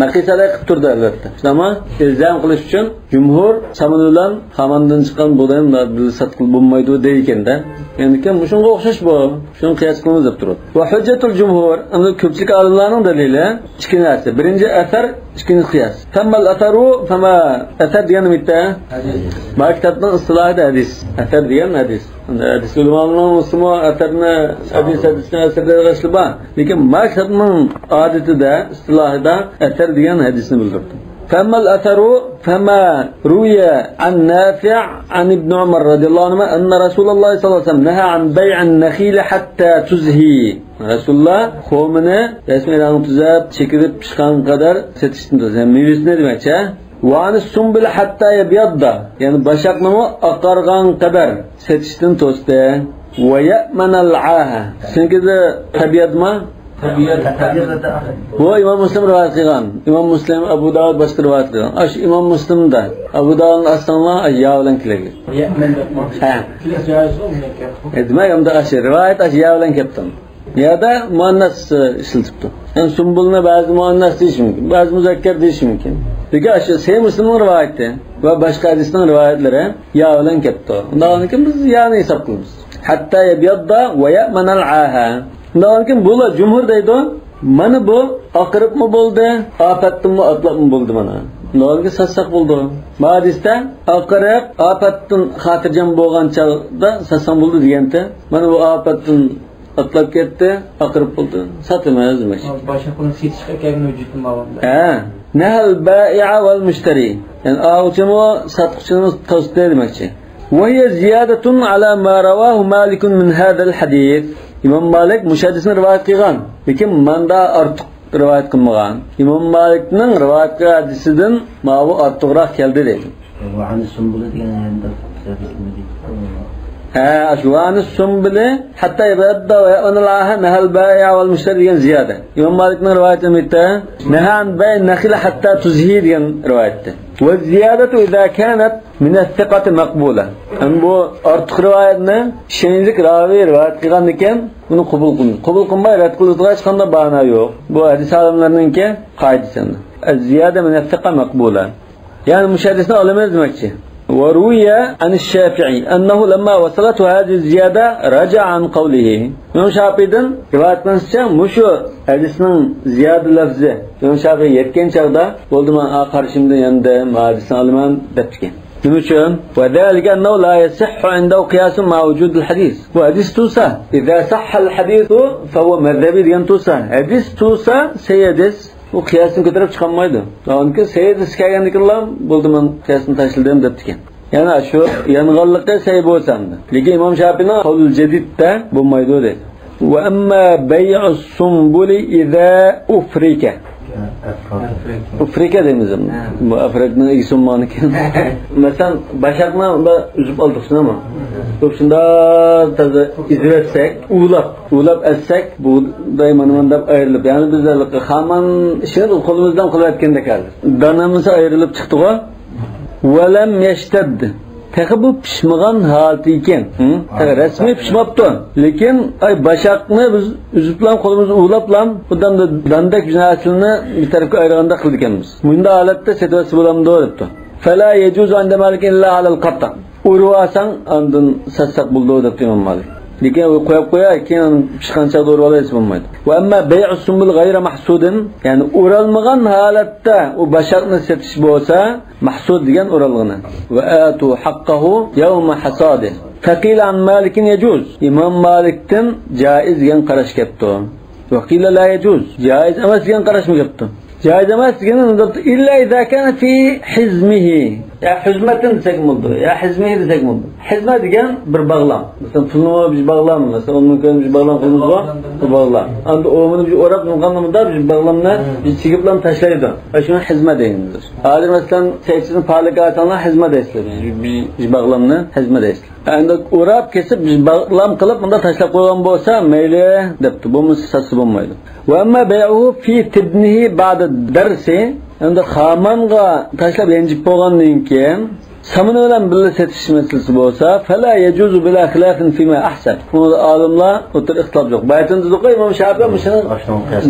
مەقىس ئەلەي قىلىپ تۇرىدۇ، ئەلۋەتتە. شۇنداقمۇ؟ ئىلزام قىلىش ئۈچۈن جۇمھۇر سامىنى بىلەن خاماندىن چىققان بۇغداينى بىللە ساتقىلى بولمايدۇ دەيدىكەن-دە. يەنىكەن مۇشۇنىڭغا ئوخشاش بۇ. شۇنى قىياس قىلىمىز دەپ تۇرۇپ. ۋە ھۈججەتۇل جۇمھۇر، ئەمدى كۆپچىلىك ئالىملارنىڭ دەلىلى ئىككى نەرسە. بىرىنچى ئەسەر، ئىككىنچى قىياس. فەممەل ئەسەرۇ، فەمە ئەسەر دېگەن نېمە ئىدى؟ ھەدىس. ما كىتابنىڭ ئىستىلاھىدا ھەدىس. ئەسەر دېگەن ھەدىس. ئەمدى ھەدىس ئۆلىمالىرىنىڭ ئۇسۇلى ھەدىس، ھەدىس دېگەن ئەسەر دېگەن ئىشلار بار. لېكىن ما كىتابنىڭ ئادىتىدە، ئىستىلاھىدا ئەسەر دېگەن ھەدىسنى بىلدۈردى. فەممەل ئەسەرۇ، فەمە رۇيە ئەن نافىع ئەن ئىبنى ئۇمەر رەزىيەللاھۇ ئەنھۇما ئەننە رەسۇلەللاھى سەللەللاھۇ ئەلەيھى ۋەسەللەم نەھا ئەن بەيئەن نەخىلى ھەتتا تۇزھى. رەسۇلۇللا خورمىنى رەسمىي رەڭ تۈزەپ، چېكىلىپ پىشقان قەدەر سېتىشتىن توسا. يەنى مېۋىسىنى دېمەكچى. ۋە ئەنىس سۇمبۇلى ھەتتا يەبيەددا. يەنى باشاقنىمۇ ئاقارغان قەدەر سېتىشتىن توستى. ۋە يەئمەنەل ئاھە. سىزنىڭكىدە تەبيەدما؟ تەبيەد. بۇ ئىمام مۇسلىم رىۋايەت قىلغان. ئىمام مۇسلىم، ئەبۇ داۋۇد باشقا رىۋايەت قىلغان. ئاشۇ ئىمام مۇسلىمدا، ئەبۇ داۋۇدنىڭ ئاستىڭلار، ئاشۇ يا بىلەن كېلەگىن. يەئمەن دەپ. ھە. كېلىش جايىزمۇ بۇنىڭكى؟ ئە، دېمەك، ئەمدى ئاشۇ رىۋايەت ئاشۇ يا بىلەن كەپتۇ. يەردە مۇئەننەس، ئە، ئىشلىتىپتۇ. يەنى سۇمبۇلنى بەزى مۇئەننەس دېيىشى مۇمكىن، بەزى مۇزەككەر دېيىشى مۇمكىن. لېكىن ئاشۇ سەھىھ مۇسلىمنىڭ رىۋايىتى ۋە باشقا ھەدىسنىڭ رىۋايەتلىرى يا بىلەن كەپتۇ. ئۇنداقتىن كېيىن بىز يانى ھېساب قىلىمىز. ھەتتا يەبيەددا ۋە يەئمەنەل ئاھە. ئۇنداقتىن كېيىن بۇلار جۇمھۇر دەيدۇ. مانا بۇ ئاقىرىپمۇ بولدى، ئاپەتتىنمۇ ئاتلاپمۇ بولدى مانا. ئۇنداقتىن كېيىن ساتساق بولىدۇ. بۇ ھەدىستە ئاقىرىپ، ئاپەتتىن خاتىرجەم بولغان چاغدا ساتساڭ بولدى دېگەنتى. مانا بۇ ئاپەتتىن ئاتلاپ كەتتى، ئاقىرىپ بولدى. ساتىمىز دېمەكچى. باشقىنى سېتىشقا كەلگەن ھۆججىتىم بار. ھە. نەھەل بائىئە ۋەل مۇشتەرى. يەنى ئالغۇچىمۇ، ساتقۇچىمۇ توستى دېمەكچى. ۋە ھىيە زىيادەتۇن ئەلا ما رەۋاھۇ مالىكۇن مىن ھازەل ھەدىس. ئىمام مالىك مۇشۇ ھەدىسنى رىۋايەت قىلغان. لېكىن ماندا ئارتۇق رىۋايەت قىلمىغان. ئىمام مالىكنىڭ رىۋايەت قىلغان ھەدىسىدىن ماۋۇ ئارتۇقراق كەلدى دەيدۇ. ۋە ئەنىس سۇمبۇلى دېگەن يەردە بىزدە بىلمىدۇق. ھە، ئاشۇ ۋە ئەنىس سۇمبۇلى ھەتتا يەبيەددا ۋە يەئمەنەل ئاھە نەھەل بائىئە ۋەل مۇشتەرى دېگەن زىيادە. ئىمام مالىكنىڭ رىۋايىتى نېمە ئىدى؟ نەھا ئەن بەيئىن نەخلى ھەتتا تۇزھى دېگەن رىۋايەتتە. ۋە زىيادەتۇ ئىزا كانەت مىنەس سىقاتی مەقبۇلە. ئەمما بۇ ئارتۇق رىۋايەتنى ئىشەنچلىك راۋى رىۋايەت قىلغاندىكىن، بۇنى قوبۇل قىلىڭ. قوبۇل قىلماي رەت قىلىدىغان ھېچقانداق باھانە يوق. بۇ ھەدىس ئالىملىرىنىڭكى قائىدىسى ئەمدى. ئەز زىيادە مىنەس سىقا مەقبۇلە. يەنى مۇشۇ ھەدىسنى ئالىمىز دېمەكچى. ۋە رۇۋىيە ئەنىش شافىئى ئەننەھۇ لەمما ۋەسەلەتھۇ ھازىھىز زىيادە رەجەئە ئەن قەۋلىھى. ئىمام شافىئىدىن رىۋايەت قىلىنىشىچە، مۇشۇ ھەدىسنىڭ زىيادە لەفزى ئىمام شافىئىگە يەتكەن چاغدا، بولدى، مەن ئا قارىشىمدىن يەنە مۇھەددىسنى ئالىمەن دەپتىكەن. نېمە ئۈچۈن؟ ۋە زالىكە ئەننەھۇ لا يەسىھھۇ ئىندەھۇ قىياسۇن مەئا ۋۇجۇدىل ھەدىس. بۇ ھەدىس تۇرسا، ئىزا سەھھەل ھەدىسۇ فەھۇۋە مەزھەبى دېگەن تۇرسا، ھەدىس تۇرسا، سەھىھ ھەدىس، ئۇ قىياستىن كۆتۈرۈپ چىقالمايدۇ. ئاندىن كېيىن سەھىھ ھەدىس كەلگەندىن كېيىنلا، بولدى، مەن قىياستىن تاشلىدىم دەپتىكەن. يەنى شۇ يانغانلىقى سەھىھ بولسا ئەمدى. لېكىن ئىمام شافىئىنىڭ قەۋلى جەدىدتە بولمايدۇ دەيدۇ. ۋە ئەمما بەيئۇس سۇمبۇلى ئىزا ئۇفرىكە. ئۇفرىكە دەيمىز ئەمدى. ھە. بۇ ئەفرەكنىڭ ئىگىسى بولمىغانىكەن. مەسىلەن، باشاقنى بىر ئۈزۈپ ئالدۇق شۇنداقمۇ؟ ئۇزۇپ شۇنداق تازا ئېزىۋەتسەك، ئۇۋىلاپ، ئۇۋىلاپ ئەتسەك، بۇغداي مانا مانا دەپ ئايرىلىپ. يەنى بىز خامان ئىشىنى قولىمىزدىن قىلىۋەتكەندەك ھازىر. دان ھەممىسى ئايرىلىپ چىقتىغۇ. ۋەلەم يەشتەد. تېخى بۇ پىشمىغان ھالىتى ئىكەن. ھە؟ تېخى رەسمىي پىشماپتۇ. لېكىن، ئاي، باشاقنى بىز ئۈزۈپلا، قولىمىزدا ئۇۋىلاپلا، بۇ داندا داندەك بىر نەرسىنى بىر تەرەپكە ئايرىغاندەك قىلىدىكەنمىز. مۇنداق ھالەتتە سېتىۋەتسە بولامدۇ دەپتۇ. فلا يجوز عند مالك إلا على القطع. ئۇرۇۋالساڭ، ئاندىن ساتساق بولىدۇ دەپتۇ ئىمام مالىك. لېكىن ئۇ قويۇپ قوياي، كېيىن پىشقان چاغدا ئۇرۇپ ئالايسىز، بولمايدۇ. وأما بيع السنبل غير محصود، يەنى ئورالمىغان ھالەتتە ئۇ باشاقنى سېتىش بولسا، مەھسۇد دېگەن ئورالغىنى. وآتوا حقه يوم حصاده. فقيل عن مالك يجوز. ئىمام مالىكتىن جائىز دېگەن قاراش كەپتۇ. وقيل لا يجوز. جائىز ئەمەس دېگەن قاراشمۇ كەپتۇ. جائىز ئەمەس دېگىنى ئۇنداق، إلا إذا كان في حزمه. يا حزمة دېسەكمۇ بولىدۇ، يا حزمه دېسەكمۇ بولىدۇ. ھىزمە دېگەن بىر باغلام. مەسىلەن، پۇلنىمۇ بىر باغلام، مەسىلەن، ئون مىڭ كوينى بىر باغلام قىلىمىزغۇ، بىر باغلام. ئەمدى ئۇنى بىر ئوراپ، مۇنداق بىر باغلامنى بىر چېگىپلا تاشلايدۇ. ئە، شۇنى ھىزمە دەيمىز. ھازىر، مەسىلەن، چەيچىنى پالىكى ئالساڭلار، ھىزمە دەيسىلەر. بىر، بىر، بىر باغلامنى ھىزمە دەيسىلەر. ئەمدى ئوراپ كېسىپ، بىر باغلام قىلىپ، مۇنداق تاشلاپ قويغان بولسا، مەيلى دەپتۇ. بولمىسا، ساتسا بولمايدۇ. وأما بيعه في تبنه بعد الدرس، ئەمدى خامانغا تاشلاپ يانجىپ بولغاندىن كېيىن، سامىنى بىلەن بىللە سېتىش مەسىلىسى بولسا، فلا يجوز بلا خلاف فيما أحسن. بۇنىڭدا ئالىملار ئوتتۇرا ئىختىلاپ يوق. بايىتىن دېدۇققۇ، ئىمام شافىي مۇشۇنى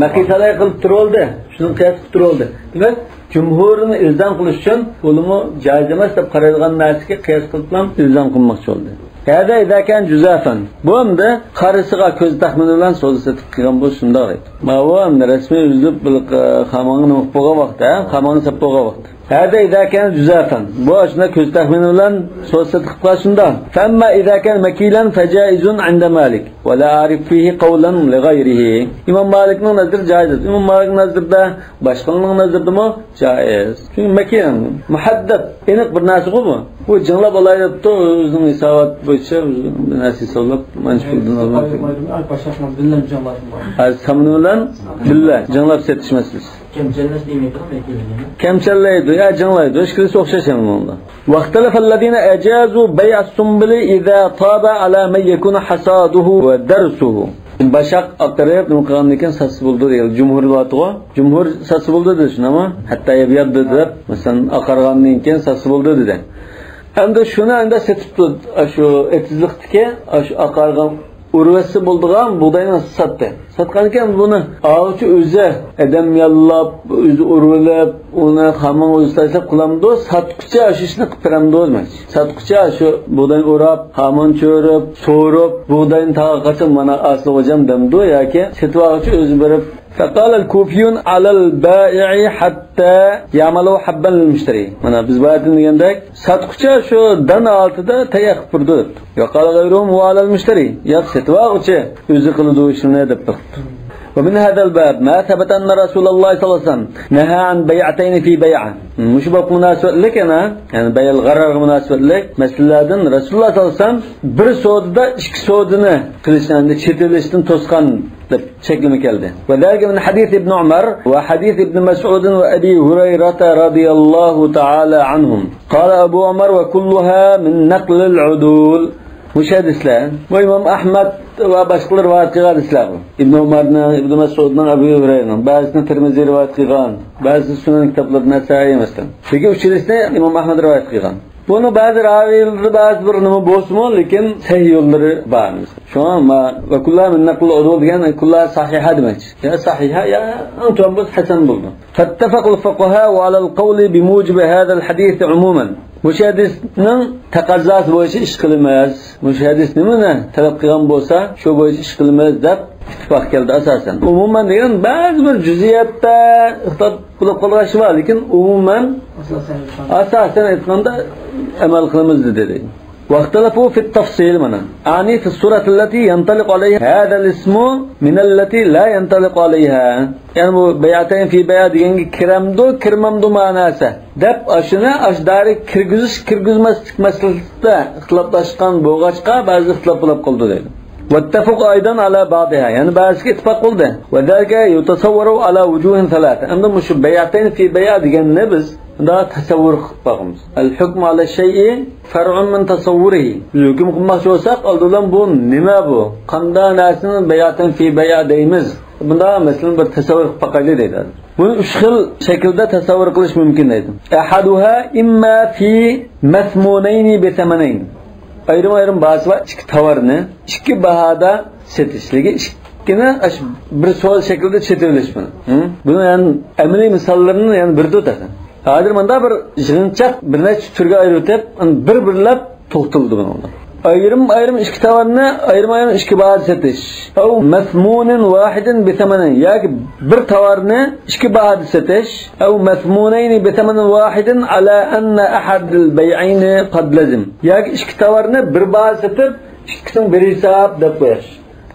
مەقىسەلەي قىلىپ تۇرۇۋالدى. شۇنى قىياس قىلىپ تۇرۇۋالدى. دېمەك، جۇمھۇرنى ئىلزام قىلىش ئۈچۈن ئۇلىمۇ جائىز ئەمەس دەپ قارايدىغان نەرسىگە قىياس قىلىپلا ئىلزام قىلماقچى بولدى. هذا إذا كان جزافا. بۇ ئەمدى قارىسىغا كۆز تەخمىنى بىلەن سودا سېتىق قىلغان بولسا شۇنداق ئىدى. ماۋۇ ئەمدى رەسمىي ئۈزۈلۈپ بىر، ئە، خامانغا نېمە قىلىپ بولغان ۋاقىت، ھە؟ خامانغا سېلىپ بولغان ۋاقىت. هذا إذا كان جزافا. بۇ ئاشۇنداق كۆز تەخمىنى بىلەن سودا سېتىق قىلغان شۇنداق. فأما إذا كان مكيلا فجائز عند مالك ولا أعرف فيه قولا لغيره. ئىمام مالىكنىڭ نەزىرى جائىز. ئىمام مالىكنىڭ نەزىرىدە، باشقىلارنىڭ نەزىرىدىمۇ جائىز. چۈنكى مەكىن، مۇھەددەت، ئېنىق بىر نەرسىغۇ بۇ. بۇ جىڭلاپ ئالاي دەپتۇ، ئۆزىنىڭ ھېسابات بويىچە ئۆزىنىڭ بىر نەرسە ھېسابلاپ، مانا شۇ پۇلدىن ئالغان. ئاي، باشقىلار بىللە جىڭلاش. ھازىر سامىنى بىلەن بىللە جىڭلاپ سېتىش مەسىلىسى. كەمچەللەش دېمەيدۇ، مەكىنلىگەن. كەمچەللەيدۇ يا جىڭلايدۇ، ئىككىلىسى ئوخشاش ئەمما ئۇندا. واختلف الذين أجازوا بيع السنبل إذا طاب على من يكون حصاده ودرسه. باشاق ئاقىرىپ، نېمە قىلغاندىن كېيىن ساتسا بولىدۇ دېگەن جۇمھۇر بارتىغۇ. جۇمھۇر ساتسا بولىدۇ دېدى، شۇنداقمۇ؟ ھەتتا يەبيەددى دەپ، مەسىلەن، ئاقارغاندىن كېيىن ساتسا بولىدۇ دېدى. ئەمدى شۇنى ئەمدى سېتىپتۇ، ئاشۇ ئېتىزلىقتىكى، ئاشۇ ئاقارغان ئۇرۇۋەتسە بولىدىغان بۇغداينى ساتتى. ساتقاندىكىن بۇنى ئاغۇچى ئۆزى ئادەم ياللاپ، ئۆزى ئۇرۇۋېلىپ، ئۇنى خامانغا ئۆزى تاشلاپ قىلامدۇ، ساتقۇچى ئاشۇ ئىشنى قىلىپ بېرەمدۇ دېمەكچى. ساتقۇچى ئاشۇ بۇغداينى ئوراپ، خامان چۆرۈپ، سورۇپ، بۇغداينى تاغا قاچان مانا ئاسىل غوجام دەمدۇ ياكى سېتىۋالغۇچى ئۆزى بېرىپ. فقال الكوفيون على البائع حتى يعمله حبا للمشتري. مانا بىز بايىتىن دېگەندەك، ساتقۇچى شۇ دان ھالىتىدە تەييار قىلىپ بېرىدۇ دەپتۇ. وقال غيرهم هو على المشتري. ياق، سېتىۋالغۇچى ئۆزى قىلىدۇ ئىشنى دەپ بېقىپتۇ. ومن هذا الباب ما ثبت أن رسول الله صلى الله عليه وسلم نهى عن بيعتين في بيعة. مۇشۇ بابقا مۇناسىۋەتلىك يەنە، يەنى بەيئۇل غەرەرگە مۇناسىۋەتلىك مەسىلىلەردىن رەسۇلۇللا ساللاللاھۇ ئەلەيھى ۋەسەللەم بىر سودىدا ئىككى سودىنى قىلىشنى، يەنى چېتىۋېلىشتىن توسقان دەپ چەكلىمە كەلدى. وذلك من حديث ابن عمر وحديث ابن مسعود وأبي هريرة رضي الله تعالى عنهم. قال أبو عمر وكلها من نقل العدول. مۇشۇ ھەدىسلەر، بۇ ئىمام ئەھمەد ۋە باشقىلار رىۋايەت قىلغان ھەدىسلەر بۇ. ئىبن ئۆمەرنىڭ، ئىبن مەسئۇدنىڭ، ئەبۇ ھۇرەيرىنىڭ، بەزىسىنى تىرمىزى رىۋايەت قىلغان، بەزىسى سۈنەن كىتابلىرىدا نەسائىي، مەسىلەن. لېكىن ئۈچىلىسىنى ئىمام ئەھمەد رىۋايەت قىلغان. بۇنىڭ بەزى راۋىلىرىدا بەزى بىر نېمە بولسىمۇ، لېكىن سەھىھ يوللىرى بار. شۇڭا ما، وكلها من نقل العدول دېگەن كلها صحيحة دېمەكچى. يا سەھىھە، يا ئەڭ تۆۋەن بولسا ھەسەن بولىدۇ. فاتفق الفقهاء على القول بموجب هذا الحديث عموما. مۇشۇ ھەدىسنىڭ تەقەززاسى بويىچە ئىش قىلىمىز. مۇشۇ ھەدىس نېمىنى تەلەپ قىلغان بولسا، شۇ بويىچە ئىش قىلىمىز دەپ ئىتتىپاق كەلدى ئاساسەن. ئومۇمەن دېگەن بەزى بىر جۈزئىيەتتە ئىختىلاپ بولۇپ قالغان ئىش بار، لېكىن ئومۇمەن ئاساسەن ئېيتقاندا ئەمەل قىلىمىز دېدى. واختلفوا في التفصيل، مانا. أعني في الصورة التي ينطلق عليها هذا الاسم من التي لا ينطلق عليها. يەنى بۇ بەيئەتەين فى بەيئە دېگەنگە كىرەمدۇ، كىرمەمدۇ مەناسى دەپ، ئاشۇنى ئاشۇ دائىرىگە كىرگۈزۈش، كىرگۈزمەسلىك مەسىلىسىدە ئىختىلاپلاشقان بولغاچقا، بەزى ئىختىلاپ بولۇپ قالدى دەيدۇ. واتفقوا أيضا على بعضها، يەنى بەزىسىگە ئىتتىپاق قىلدى. وذلك يتصور على وجوه ثلاثة. ئەمدى مۇشۇ بەيئەتەين فى بەيئە دېگەننى بىز مۇنداق تەسەۋۋۇر قىلىپ باقىمىز. الحكم على الشيء فرع من تصوره. بىز ھۆكۈم قىلماقچى بولساق، ئالدى بىلەن بۇ نېمە بۇ؟ قانداق نەرسىنى بەيئەتەين فى بەيئە دەيمىز؟ بۇنداق مەسىلىنى بىر تەسەۋۋۇر قىلىپ باقايلى دەيدۇ. بۇنى ئۈچ خىل شەكىلدە تەسەۋۋۇر قىلىش مۇمكىن دەيدۇ. أحدها إما في مثمونين بثمنين. ئايرىم-ئايرىم باھاسى بار ئىككى تاۋارنى ئىككى باھادا سېتىش. لېكىن ئىككىنى ئاشۇ بىر سودا شەكلىدە سېتىۋېلىش بۇنى. ھە؟ بۇنى يەنى ئەمەلىي مىساللىرىنى يەنى بېرىدۇ تېخى. ھازىر مۇنداق بىر يىغىنچاق بىر نەچچە تۈرگە ئايرىۋېتىپ، بىر-بىرلەپ توختىلىدۇ بۇنىڭدا. ئايرىم-ئايرىم ئىككى تاۋارنى ئايرىم-ئايرىم ئىككى باھادا سېتىش. أو مثمون واحد بثمن، ياكى بىر تاۋارنى ئىككى باھادا سېتىش. أو مثمونين بثمن واحد على أن أحد البيعين قد لزم. ياكى ئىككى تاۋارنى بىر باھادا سېتىپ، ئىككىسىنىڭ بىرى ھېساب دەپ قويۇش.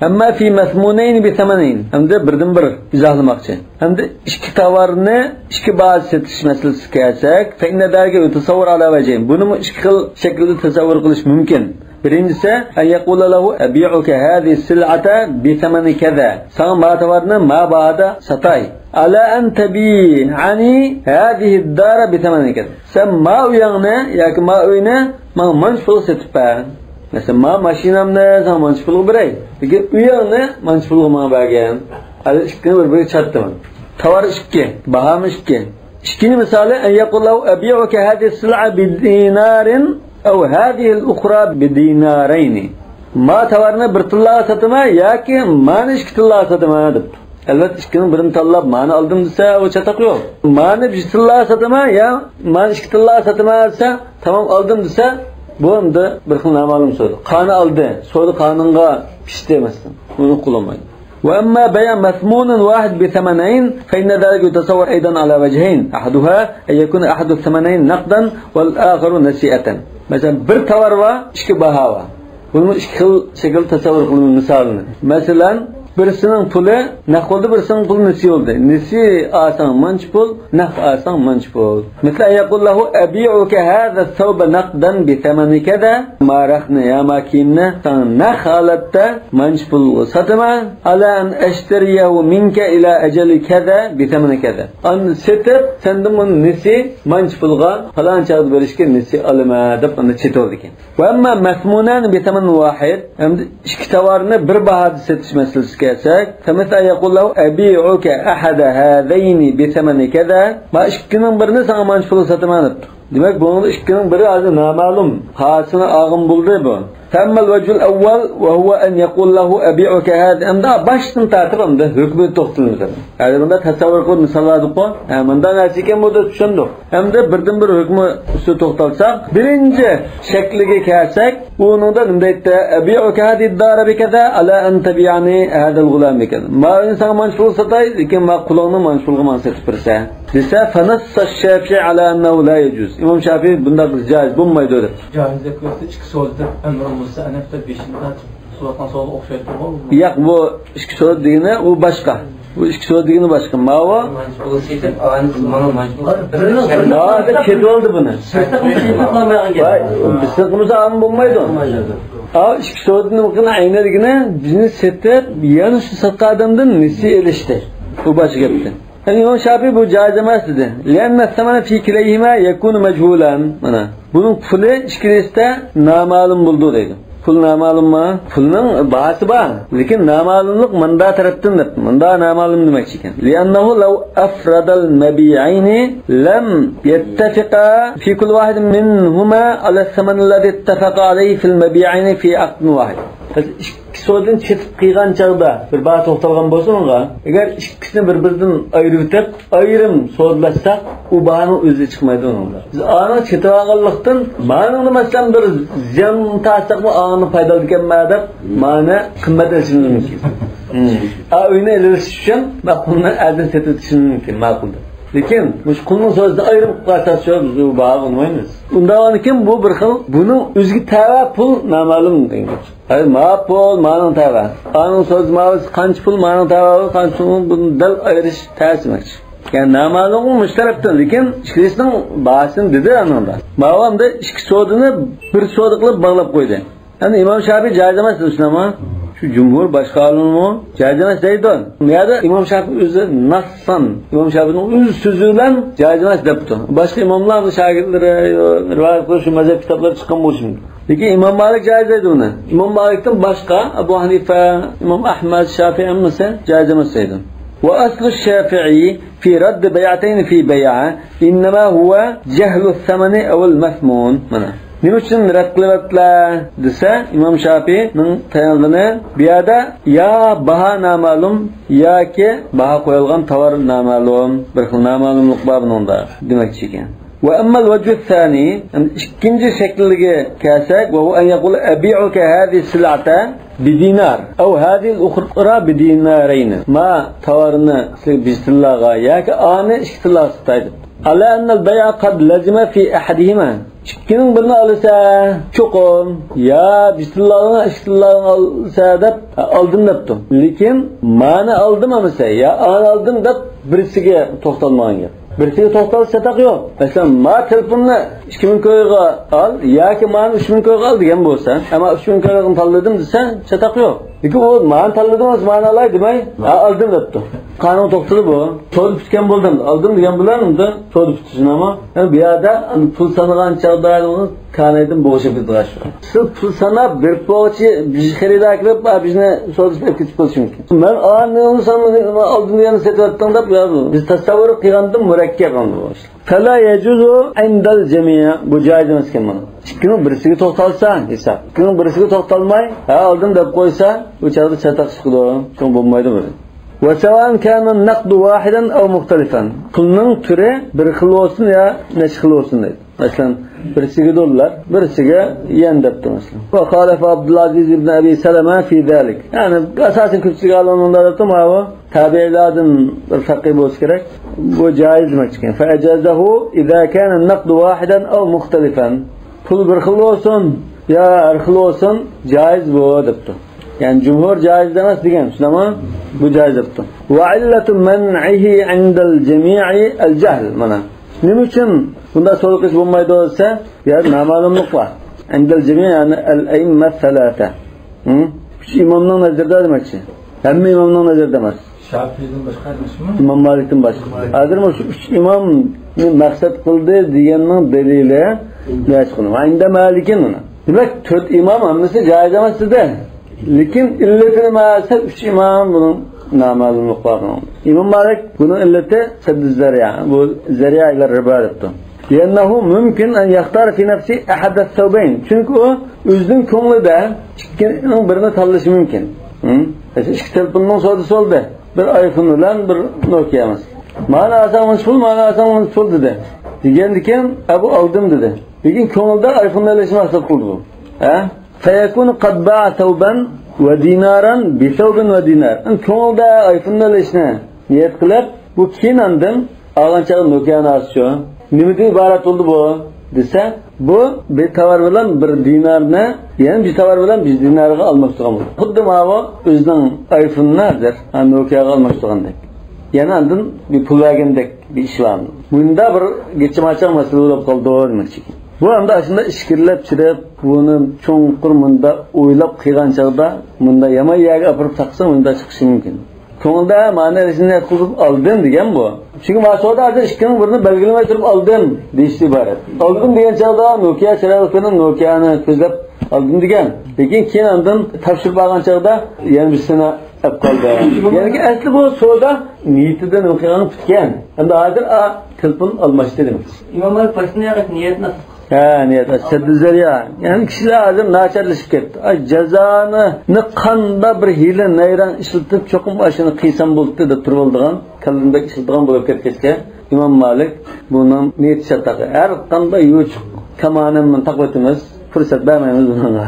أما في مثمونين بثمنين، ئەمدى بىردىن بىر ئىزاھلىماقچى. ئەمدى ئىككى تاۋارنى ئىككى باھادا سېتىش مەسىلىسىگە كەلسەك، فإن ذلك يتصور على وجهين، بۇنىمۇ ئىككى خىل شەكىلدە تەسەۋۋۇر قىلىش مۇمكىن. بىرىنچىسى، أن يقول له أبيعك هذه السلعة بثمن كذا، ساڭا ما تاۋارنى ما باھادا ساتاي. على أن تبيعني هذه الدار بثمن كذا، سەن ما ئۆيۈڭنى ياكى ما ئۆينى ماڭا مانچە پۇلغا سېتىپ بەر. مەسىلەن، ما ماشىنامنى ساڭا مانچە پۇلغا بېرەي. لېكىن ئۆيۈڭنى مانچە پۇلغا ماڭا بەرگىن. ھازىر ئىككىنى بىر-بىرىگە چاتتىم. تاۋار ئىككى، باھامۇ ئىككى. ئىككىنچى مىسالى، أن يقول له أبيعك هذه السلعة بدينار أو هذه الأخرى بدينارين. ما تاۋارنى بىر تىللاغا ساتىمەن ياكى مانى ئىككى تىللاغا ساتىمەن دەپتۇ. ئەلۋەتتە، ئىككىنىڭ بىرىنى تاللاپ، مانى ئالدىم دېسە، ئۇ چاتاق يوق. مانى بىر تىللاغا ساتىمەن يا مانى ئىككى تىللاغا ساتىمەن دېسە، تامام ئالدىم دېسە، بۇ ئەمدى بىر خىل نامەلۇم سودا. قانۇن ئالدى، سودا قانۇنغا پىشتى، مەسىلەن. ئۇنى قوللانمايدۇ. وأما بيع مثمون واحد بثمنين فإن ذلك يتصور أيضا على وجهين، أحدها أن يكون أحد الثمنين نقدا والآخر نسيئة. مەسىلەن، بىر تاۋار بار، ئىككى باھا بار. بۇنىمۇ ئىككى خىل شەكىلدە تەسەۋۋۇر قىلىمىز مىسالىنى. مەسىلەن، بىرسىنىڭ پۇلى نەق بولدى، بىرسىنىڭ پۇلى نېسى بولدى. نېسى ئالساڭ مانچە پۇل، نەق ئالساڭ مانچە پۇل. مىسلى، يقول له أبيعك هذا الثوب نقدا بثمن كذا، ما رەختنى يا ما كىيىمنى ساڭا نەق ھالەتتە مانچە پۇلغا ساتىمەن. على أن أشتريه منك إلى أجل كذا بثمن كذا. ئاندىن سېتىپ، سەندىن بۇنى نېسى مانچە پۇلغا، پالان چاغدا بېرىشكە نېسى ئالىمەن دەپ ئاندىن چېتىۋالىدىكەن. وأما مثمونان بثمن واحد، ئەمدى ئىككى تاۋارنى بىر باھادا سېتىش مەسىلىسىگە كەلسەك، فمثل أن يقول له أبيعك أحد هذين بثمن كذا، ما ئىككىنىڭ بىرىنى ساڭا مانچە پۇلغا ساتىمەن دەپتۇ. دېمەك، بۇنىڭدا ئىككىنىڭ بىرى ھازىر نامەلۇم، ھاسىنى ئالغان بولدى بۇ. فأما الوجه الأول وهو أن يقول له أبيعك هذا، ئەمدى باشتىن تارتىپ ئەمدى ھۆكمىدە توختىلىمىز. ھازىر بۇنداق تەسەۋۋۇر قىلىپ مىسال بەردۇققۇ. ھە، مۇنداق نەرسە ئىكەن بۇ دەپ چۈشەندۇق. ئەمدى بىردىن بىر ھۆكمى ئۈستىدە توختالساق، بىرىنچى شەكلىگە كەلسەك، ئۇنىڭدا نېمە دەيتتى؟ أبيعك هذه الدار بكذا على أن تبيعني هذا الغلام بكذا. ما ئۆينى ساڭا مانچە پۇلغا ساتاي، لېكىن ما قۇلۇڭنى مانچە پۇلغا ماڭا سېتىپ بېرىسەن دېسە، فنص الشافعي على أنه لا يجوز. ئىمام شافىي بۇنداق جائىز بولمايدۇ دەپ. جائىز دەپ كۆرسە ئىككى سودا دەپ ئەمر بولسا ئەنەپتە بېشىندا سوتقان سودا ئوخشايدۇ. ياق، بۇ ئىككى سودا دېگىنى ئۇ باشقا. بۇ ئىككى سودا دېگىنى باشقا. ماۋۇ. مانا دەپ كېتىۋالدى بۇنى. ۋاي، بىزنىڭ قىلمىسا ئالما بولمايدۇ. ئا، ئىككى سودىنىڭ ئەينى دېگىنى بىزنى سېتىپ، يەنە شۇ ساتقان ئادەمدىن نېسى ئېلىشتى. بۇ باشقا گەپتىن. يەنى ئىمام شافىي بۇ جائىز ئەمەس دېدى. لأن الثمن في كليهما يكون مجهولا. مانا، بۇنىڭ پۇلى ئىككىلىسىدە نامەلۇم بولىدۇ دەيدۇ. پۇل نامەلۇممۇ؟ پۇلنىڭ باھاسى بار، لېكىن نامەلۇملۇق مۇندا تەرەپتىن دەپ، مۇندا نامەلۇم دېمەكچى ئىكەن. لأنه لو أفرد المبيعين لم يتفقا في كل واحد منهما على الثمن الذي اتفقا عليه في المبيعين في عقد واحد. ئىككى سودىنى چېتىپ قىلغان چاغدا بىر باھا توختالغان بولسا ئۇنىڭغا، ئەگەر ئىككىسىنى بىر-بىرىدىن ئايرىۋېتىپ، ئايرىم سودىلاشساق، ئۇ باھانىڭ ئۆزى چىقمايدۇ ئۇنىڭدا. بىز ئانىڭ چېتىۋالغانلىقتىن، مانىڭدا مەسىلەن بىر زىيان تارتساقمۇ ئانىڭدىن پايدىلىنىدىكەنمەن دەپ، مانى قىممەت ئېلىشىمىز مۇمكىن. ھىم. ئا، ئۆينى ئېلىۋېلىش ئۈچۈن مەن قۇلنى ئەردىن سېتىۋېتىشىم مۇمكىن، ماقۇلدۇر. لېكىن مۇشۇ قۇلنىڭ سودىسىدا ئايرىم قىلىپ قالساق شۇ، بىز ئۇ باھاغا ئۇنىمايمىز. ئۇنداق بولغاندىكىن بۇ بىر خىل، بۇنىڭ ئۆزىگە تەۋە پۇل نامەلۇم دېگەن گەپ. ھەي، ما پۇل، مانىڭ تەۋە. ئانىڭ سۆزى ما بولسا، قانچە پۇل مانىڭ تەۋە، قانچە پۇل، بۇنى دەل ئايرىش تەس دېمەكچى. يەنى نامەلۇم مۇشۇ تەرەپتىن، لېكىن ئىككىلىسىنىڭ باھاسىنى دېدى ئانىڭدا. ماۋۇ ئەمدى ئىككى سودىنى بىر سودا قىلىپ باغلاپ قويدى. يەنى ئىمام شافىي جائىز ئەمەس دېسىلەرمۇ، شۇ جۇمھۇر باشقا ئالىممۇ جائىز ئەمەس دەيدۇ. بۇ يەردە ئىمام شافىي ئۆزى ناسسان، ئىمام شافىينىڭ ئۆز سۆزى بىلەن جائىز ئەمەس دەپتۇ. باشقا ئىماملار، شاگىرتلىرى رىۋايەت قىلىش شۇ مەزھەپ كىتابلىرى چىققان بولۇشى مۇمكىن. لېكىن ئىمام مالىك جائىز دەيدۇ ئۇنى. ئىمام مالىكتىن باشقا ئەبۇ ھەنىفە، ئىمام ئەھمەد، شافىئى ھەممىسى جائىز ئەمەس دەيدۇ. وأصل الشافعي في رد بيعتين في بيعة إنما هو جهل الثمن أو المثمون. مانا. نېمە ئۈچۈن رەت قىلىۋەتتىلە دېسە، ئىمام شافىئىنىڭ تايانغىنى بۇ يەردە يا باھا نامەلۇم ياكى باھا قويۇلغان تاۋار نامەلۇم، بىر خىل نامەلۇملۇق بار بۇنىڭدا دېمەكچى ئىكەن. وأما الوجه الثاني، ئىككىنچى شەكىلگە كەلسەك، وهو أن يقول: أبيعك هذه السلعة بدينار أو هذه الأخرى بدينارين. ما تاۋارنى سىزگە بىر تىللاغا ياكى ئانى ئىككى تىللاغا ساتاي دەپ. على أن البيع قد لزم في أحدهما. ئىككىنىڭ بىرىنى ئالسا چوقۇم، يا بىر تىللاغا ئىككى تىللاغا ئالسا دەپ ئالدىم دەپتۇ. لېكىن مانى ئالدىم ئەمىسە، يا ئانى ئالدىم دەپ بىرسىگە توختالمىغان گەپ. بىرسىگە توختالسا چاتاق يوق. مەسىلەن، ما تېلېفوننى ئىككى مىڭ كويغا ئال ياكى مانى ئۈچ مىڭ كويغا ئال دېگەن بولسا، ئەمما ئۈچ مىڭ كويغا تاللىدىم دېسە، چاتاق يوق. لېكىن ئۇ مانى تاللىدىڭىز، مانى ئالاي دېمەي، ھە، ئالدىم دەپتۇ. قانۇن توختىدى بۇ. سودا پۈتكەن بولدى، ئالدىم دېگەن بىلەن ئۇندا سودا پۈتتى، شۇنداقمۇ؟ يەنى بۇ يەردە پۇل سانىغان چاغدا كانايدىن بوغۇشۇپ كېتىدىغان شۇ. سىز پۇل ساناپ بېرىپ بولغۇچە بىز خېرىدار كېلىپ، بىزنى سودىسىنى ئېلىپ كېتىپ قېلىشى مۇمكىن. مەن ئانى سانىدىم، ئالدىم دېگەننى سېتىۋەتتىڭ دەپ، يا بىز تەسەۋۋۇر قىلغاندىن مۇرەككەپ ئەمدى بۇ ئىشلار. فلا يجوز عند الجميع، بۇ جائىز ئەمەس ئىكەن مانا. ئىككىنىڭ بىرسىگە توختالسا ھېساب، ئىككىنىڭ بىرسىگە توختالماي، ھە، ئالدىم دەپ قويسا، بۇ چاغدا چاتاق چىقىدۇ. شۇڭا بولمايدۇ بۇ. وسواء كان النقد واحدا أو مختلفا. پۇلنىڭ تۈرى بىر خىل بولسۇن يا نەچچە خىل بولسۇن دەيدۇ. مەسىلەن، بىرسىگە دوللار، بىرسىگە يەن دەپتۇ مەسىلەن. وخالف عبد العزيز بن أبي سلمة في ذلك. يەنى ئاساسەن كۆپچىلىك ئالىملار دەپتۇ، ماۋۇ تابىئىيلاردىن بىر پەقىھ بولسا كېرەك. بۇ جائىز دېمەكچىكەن. فأجازه إذا كان النقد واحدا أو مختلفا. پۇل بىر خىل بولسۇن يا ھەر خىل بولسۇن، جائىز بۇ دەپتۇ. يەنى جۇمھۇر جائىز ئەمەس دېگەن، شۇنداقمۇ؟ بۇ جائىز دەپتۇ. وعلة منعه عند الجميع الجهل. مانا نېمە ئۈچۈن بۇنداق سودا قىلىش بولمايدۇ دېسە، بۇ يەردە نامەلۇملۇق بار. عند الجميع، يەنى الأئمة الثلاثة. ھە؟ ئۈچ ئىمامنىڭ نەزىرىدە دېمەكچى. ھەممە ئىمامنىڭ نەزىرىدە ئەمەس. شافىئىدىن باشقا ئەمەسمۇ؟ ئىمام مالىكتىن باشقا. مالىك. ھازىر مۇشۇ ئۈچ ئىمامنى مەقسەت قىلدى دېگەننىڭ دەلىلى نەچ قىلىڭ. ۋە ئىندە مالىكىن مانا. دېمەك، تۆت ئىمام ھەممىسى جائىز ئەمەس دېدى. لېكىن ئىللىتى نېمە دېسە، ئۈچ ئىمام بۇنىڭ نامەلۇملۇق بار. ئىمام مالىك بۇنىڭ ئىللىتى سەددۇ زەرىئە. بۇ زەرىئە ئىلە رىبا دەپتۇ. لأنه ممكن أن يختار في نفسه أحد الثوبين. چۈنكى ئۇ ئۆزىنىڭ كۆڭلىدە ئىككىنىڭ بىرىنى تاللىشى مۇمكىن. ھە؟ مەسىلەن، ئىككى تېلېفوننىڭ سودىسى بولدى. بىر ئايفون بىلەن بىر نوكىيا مەسىلەن. مانا ئالساڭ مۇنچە پۇل، مانا ئالساڭ مۇنچە پۇل دېدى. دېگەندىكىن، ئە، بۇ ئالدىم دېدى. لېكىن كۆڭلىدە ئايفوننى ئېلىشنى مەقسەت قىلدى بۇ. ھە؟ فيكون قد باع ثوبا ودينارا بثوب ودينار. كۆڭلىدە ئايفوننى ئېلىشنى نىيەت قىلىپ، بۇ كېيىن ئاندىن ئالغان چاغدا نوكىيانى ئالسىچۇ. نېمىدىن ئىبارەت بولدى بۇ دېسە، بۇ بىر تاۋار بىلەن بىر دىنارنى يەنە بىر تاۋار بىلەن بىر دىنارغا ئالماشتۇرغان بولدى. خۇددى ماۋۇ ئۆزىنىڭ ئايفونىنى ھازىر، ھە، نوكىياغا ئالماشتۇرغاندەك. يەنە ئاندىن بىر پۇل بەرگەندەك بىر ئىش بار. بۇندا بىر گىچچىماچاق مەسىلە بولۇپ قالدى دېمەكچى. بۇ ئەمدى ئاشۇنداق ئىچكىرىلەپ چىرىپ، بۇنى چوڭقۇر مۇنداق ئويلاپ قىلغان چاغدا، مۇنداق يامان يەرگە ئاپىرىپ تاقىسا، مۇنداق چىقىشى مۇمكىن. كۆڭلىدە مانا ئېلىشنى نىيەت قىلىپ ئالدىم دېگەن بۇ. چۈنكى ما سودا ھازىر ئىككىنىڭ بىرىنى بەلگىلىمەي تۇرۇپ ئالدىم دېيىشتىن ئىبارەت. ئالدىم دېگەن چاغدا نوكىيا چىرايلىق بىلەن نوكىيانى كۆزلەپ ئالدىم دېگەن. لېكىن كېيىن ئاندىن تاپشۇرۇپ ئالغان چاغدا يەنە بىرسىنى ئەپ قالدى. يەنى ئەسلى بۇ سودا نىيىتىدىن ئوقۇغان پۈتكەن. ئەمدى ھازىر ئا، تېلېفون ئالماشتى دېمەك. ئىمام مالىك باشتىن ئاياغ نىيەتنى ھە، نىيەت، سەددۇ زەرىئە. يەنى كىشىلەر ھازىر ناچارلىشىپ كەتتى. ئاي، جازانى قانداق بىر ھىيلە نەيرەڭ ئىشلىتىپ، چوقۇم ئاشۇنى قىلسام بولدى دەپ تۇرۇۋالىدىغان، كاللىنى بەك ئىشلىتىدىغان بولۇپ كەتكەچكە، ئىمام مالىك بۇنىڭ نىيىتى چاتاق. ھەر قانداق يوچۇق كامانىنى تاقىۋېتىمىز، پۇرسەت بەرمەيمىز بۇنىڭغا.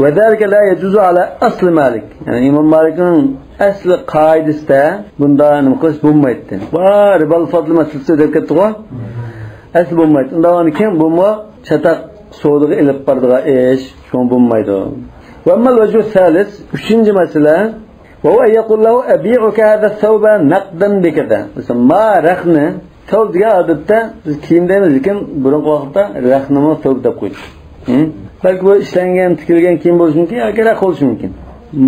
وذلك لا يجوز على أصل مالك. يەنى ئىمام مالىكنىڭ ئەسلى قائىدىسىدە بۇنداق نېمە قىلىش بولمايتتى. بار رىبال فەزلى مەسىلىسى دەپ كەتتىغۇ. ئەسلى بولمايتتى. ئۇنداق بولغاندىن كېيىن بۇمۇ چاتاق سودىغا ئېلىپ بارىدىغان ئىش، شۇڭا بولمايدۇ. وأما الوجه الثالث، ئۈچىنچى مەسىلە، وهو أن يقول له: أبيعك هذا الثوب نقدا بكذا. مەسىلەن، ما رەخنە، ثوب دېگەن ئادەتتە بىز كىيىم دەيمىز، لېكىن بۇرۇنقى ۋاقىتتا رەخنىمۇ ثوب دەپ قويدۇق. ھە؟ بەلكى بۇ ئىشلەنگەن، تىكىلگەن كىيىم بولۇشى مۇمكىن ياكى رەخ بولۇشى مۇمكىن.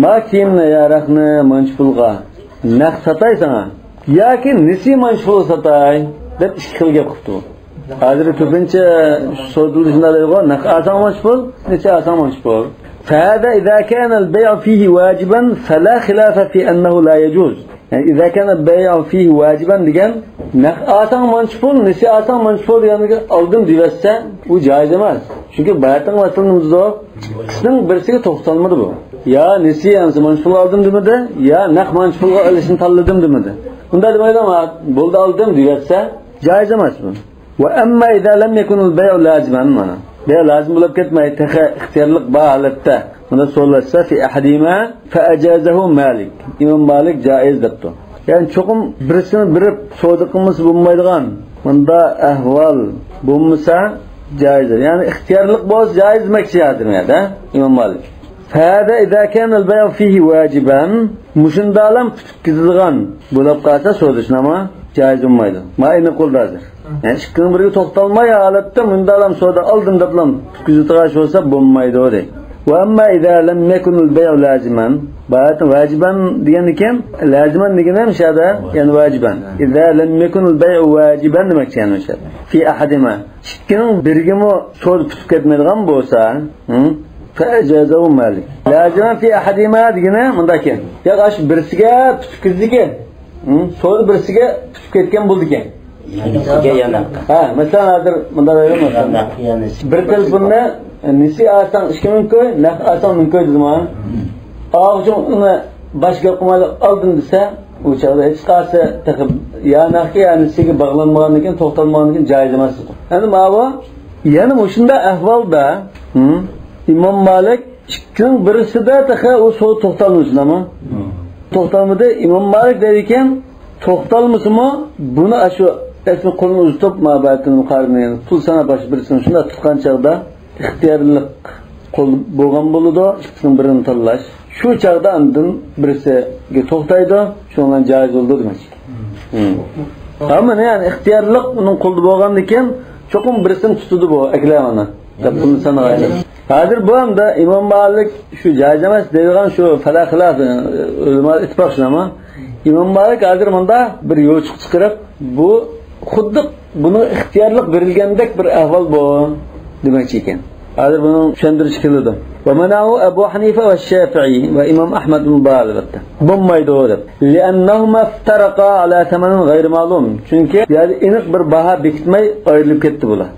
ما كىيىمنى يا رەخنە مانچە پۇلغا نەق ساتاي ساڭا ياكى نېسى مانچە پۇلغا ساتاي دەپ ئىككى خىل گەپ قىپتۇ. ھازىر كۆپىنچە سودىلار شۇنداق دەيدىغۇ، نەق ئالساڭ مانچە پۇل، نېسى ئالساڭ مانچە پۇل. فهذا إذا كان البيع فيه واجبا فلا خلاف في أنه لا يجوز. يەنى إذا كان البيع فيه واجبا دېگەن، نەق ئالساڭ مانچە پۇل، نېسى ئالساڭ مانچە پۇل دېگەنگە ئالدىم دېيىۋەتسە، ئۇ جائىز ئەمەس. چۈنكى باياتىنقى مەسىلىمىزدە ئىككىسىنىڭ بىرسىگە توختالمىدى بۇ. يا نېسى ئالسا مانچە پۇل ئالدىم دېمىدى، يا نەق مانچە پۇلغا ئېلىشنى تاللىدىم دېمىدى. ئۇنداق دېمەيدۇ، بولدى ئالدىم دېيىۋەتسە، جائىز ئەمەس بۇ. وأما إذا لم يكن البيع لازما، مانا، بەيئۇ لازىم بولۇپ كەتمەي، تېخى ئىختىيارلىق بار ھالەتتە مۇنداق سودىلاشسا، في أحدهما فأجازه مالك، ئىمام مالىك جائىز دەپتۇ. يەنى چوقۇم بىرسىنى بېرىپ سودا قىلمىسا بولمايدىغان مۇنداق ئەھۋال بولمىسا جائىز. يەنى ئىختىيارلىق بولسا جائىز دېمەكچى ھازىر بۇ يەردە ئىمام مالىك. فهذا إذا كان البيع فيه واجبا، مۇشۇنداقلام پۈتۈپ كېتىدىغان بولۇپ قالسا سودا شۇنداقمۇ؟ جائىز بولمايدۇ. ما ئېنىق بولدى ھازىر. يەنى ئىككىنىڭ بىرىگە توختالماي ھالەتتە مۇنداقلام سودا ئالدىم دەپلام پۈتكۈزۈۋېتىدىغان بولسا بولمايدۇ دەيدۇ. وأما إذا لم يكن البيع لازما، بۇ يەردە ۋاجىبەن دېگەندىكىن لازىمەن دېگىنى مۇشۇ يەردە يەنى ۋاجىبەن. إذا لم يكن البيع واجبا دېمەكچى يەنى مۇشۇ يەردە. في أحدهما، ئىككىنىڭ بىرىگىمۇ سودا پۈتۈپ كەتمەيدىغان بولسا، ھە؟ فأجازه مالك. لازىمەن في أحدهما دېگىنى مۇنداق ئىكەن. ياق، ئاشۇ بىرسىگە پۈتۈپ كېتىدىكەن. ھە؟ سودا بىرسىگە پۈتۈپ كەتكەن بولىدىكەن. يەنى سىزگە يەنە. ھە، مەسىلەن، ھازىر مۇنداق دەيمەن، مەسىلەن. يەنە، يەنە. بىر تېلېفوننى نېسى ئالساڭ ئىككى مىڭ كوي، نەق ئالساڭ مىڭ كوي دېدىما؟ ئاۋۇ ئۈچۈن ئۇنى باشقا گەپ قىلمايلى ئالدىم دېسە، ئۇ چاغدا ھېچقايسى تېخى يا نەقكە، يا نېسىگە باغلانمىغاندىن كېيىن، توختالمىغاندىن كېيىن جائىز ئەمەس دېدى. ئەمدى ماۋۇ يەنە مۇشۇنداق ئەھۋالدا، ھە، ئىمام مالىك ئىككىنىڭ بىرسىدە تېخى ئۇ سودا توختالمىدى، شۇنداقمۇ؟ توختالمىدى. ئىمام مالىك دەيدىكەن، توختالمىسىمۇ، بۇنى ئاشۇ ئەسلى قولىنى ئۇزىتىپ، مابەتىن مۇقارىنى، پۇل ساناپ ئاشۇ بىرسىنى شۇنداق تۇتقان چاغدا ئىختىيارلىق قول بولغان بولىدۇ، ئىككىسىنىڭ بىرىنى تاللاش. شۇ چاغدا ئاندىن بىرسىگە توختايدۇ، شۇنىڭ بىلەن جائىز بولىدۇ دېمەكچى. ھە، مانا، يەنى ئىختىيارلىق ئۇنىڭ قولىدا بولغاندىكىن، چوقۇم بىرسىنى تۇتىدۇ بۇ، ئەكلەمانى. دەپ بۇنى سانىغايلى. ھازىر بۇ ئەمدى ئىمام مالىك شۇ جائىز ئەمەس دەيدىغان شۇ فەلا خىلاف، ئۆلىما ئىتتىپاق شۇنداقمۇ؟ ئىمام مالىك ھازىر مۇندا بىر يوچۇق چىقىرىپ، بۇ خۇددى بۇنى ئىختىيارلىق بېرىلگەندەك بىر ئەھۋال بۇ دېمەكچى ئىكەن. ھازىر بۇنىڭ چۈشەندۈرۈشى كېلىدۇ. ومنعه أبو حنيفة والشافعي وإمام أحمد بن بال، ئەلۋەتتە. بولمايدۇ دەپ. لأنهما افترقا على ثمن غير معلوم. چۈنكى بۇ يەردە ئېنىق بىر باھا بېكىتمەي ئايرىلىپ كەتتى بۇلار.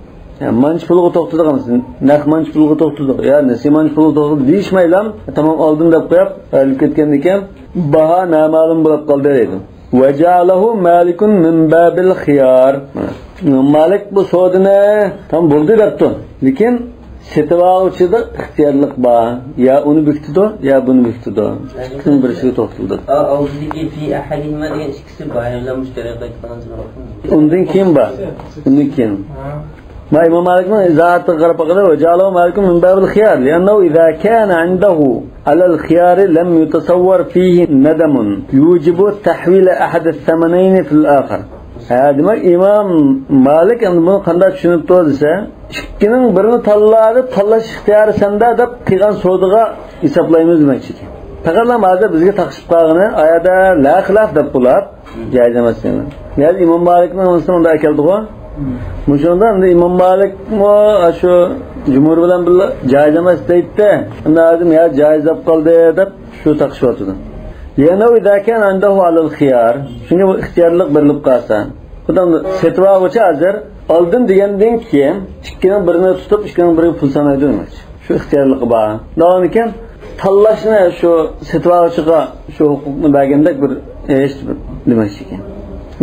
يا مانچە پۇلغا توختىدۇق، نەق مانچە پۇلغا توختىدۇق، يا نېسى مانچە پۇلغا توختىدۇق دېيىشمەيلا، تامام ئالدىم دەپ قويۇپ، ئايرىلىپ كەتكەندىن كېيىن باھا نامەلۇم بولۇپ قالدى دەيدۇ. وجعله مالك من باب الخيار. مالىك بۇ سودىنى تامام بولدى دەپتۇ. لېكىن سېتىۋالغۇچىدا ئىختىيارلىق بار. يا ئۇنى بېكىتىدۇ، يا بۇنى بېكىتىدۇ. ئىككىسىنىڭ بىرسىگە توختىلىدۇ. ئا، ئالدىدىكى في أحدهما دېگەن ئىككىسى بايىرلار مۇشتەرى قايتقان. ئۇندىن كېيىن بار. ئۇندىن كېيىن. ھە. ما ئىمام مالىكنىڭ ئىزاھاتىغا قاراپ باققاندا، وجعله مالك من باب الخيار، لأنه إذا كان عنده على الخيار لم يتصور فيه ندم يوجب تحويل أحد الثمنين في الآخر. ھە، دېمەك، ئىمام مالىك ئەمدى بۇنى قانداق چۈشىنىپتۇ دېسە، ئىككىنىڭ بىرىنى تاللا دەپ، تاللاش ئىختىيارى سەندە دەپ قىلغان سودىغا ھېسابلايمىز دېمەكچىكەن. پەقەتلا ھازىر بىزگە تاقىشىپ قالغىنى، ئايەدە لا خىلاف دەپ بولۇپ، جائىز ئەمەس دېگەن. نىھايەت ئىمام مالىكنىڭ مۇنۇسىنى مۇنداق ئەكەلدىغۇ. مۇشۇنىڭدا ئەمدى ئىمام مالىكمۇ شۇ جۇمھۇر بىلەن بىللە جائىز ئەمەس دەيتتى. ئەمدى ھازىر يا جائىز دەپ قالدى دەپ شۇ تاقىشىۋاتىدۇ. لأنه إذا كان عنده على الخيار، چۈنكى بۇ ئىختىيارلىق بېرىلىپ قالسا، خۇدام سېتىۋالغۇچى ھازىر ئالدىم دېگەندىن كېيىن ئىككىنىڭ بىرىنى تۇتۇپ، ئىككىنىڭ بىرىگە پۇل سانايدۇ دېمەكچى. شۇ ئىختىيارلىقى بار. دەۋامىكەن، تاللاشنى شۇ سېتىۋالغۇچىغا شۇ ھوقۇقنى بەرگەندەك بىر ئىش دېمەكچىكەن.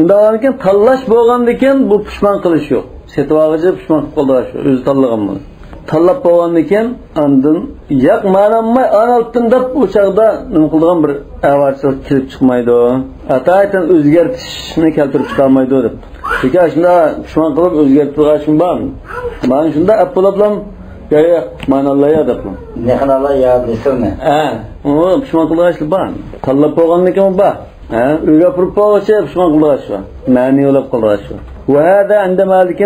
دەۋامىكەن، تاللاش بولغاندىكىن بۇ پۇشمان قىلىش يوق. سېتىۋالغۇچى پۇشمان قىلىپ قالىدىغان شۇ، ئۆزى تاللىغان بولىدۇ. تاللاپ بولغاندىكىن ئاندىن ياق، مانا ئالماي، ئانا ئالتتىن دەپ ئۇ چاغدا نېمە قىلىدىغان بىر ئەۋارىچىلىك كېلىپ چىقمايدۇ. ئاتايىتەن ئۆزگەرتىشنى كەلتۈرۈپ چىقارمايدۇ دەپ. لېكىن ئاشۇنداق پۇشمان قىلىپ ئۆزگەرتىپ قويغان بارمۇ؟ مانا شۇنداق ئەپ بولۇپلا، يا، يا، مانا ئاللا يا دەپلا. نېخىنى ئاللا يا نېسىلنى؟ ھە، ئۇ پۇشمان قىلغان بار. تاللاپ بولغاندىكىن بار. ھە، ئۆيگە ئاپىرىپ بولغۇچە پۇشمان قىلغاچ بار. مەنئى بولۇپ قالغاچ بار. وهذا عند مالك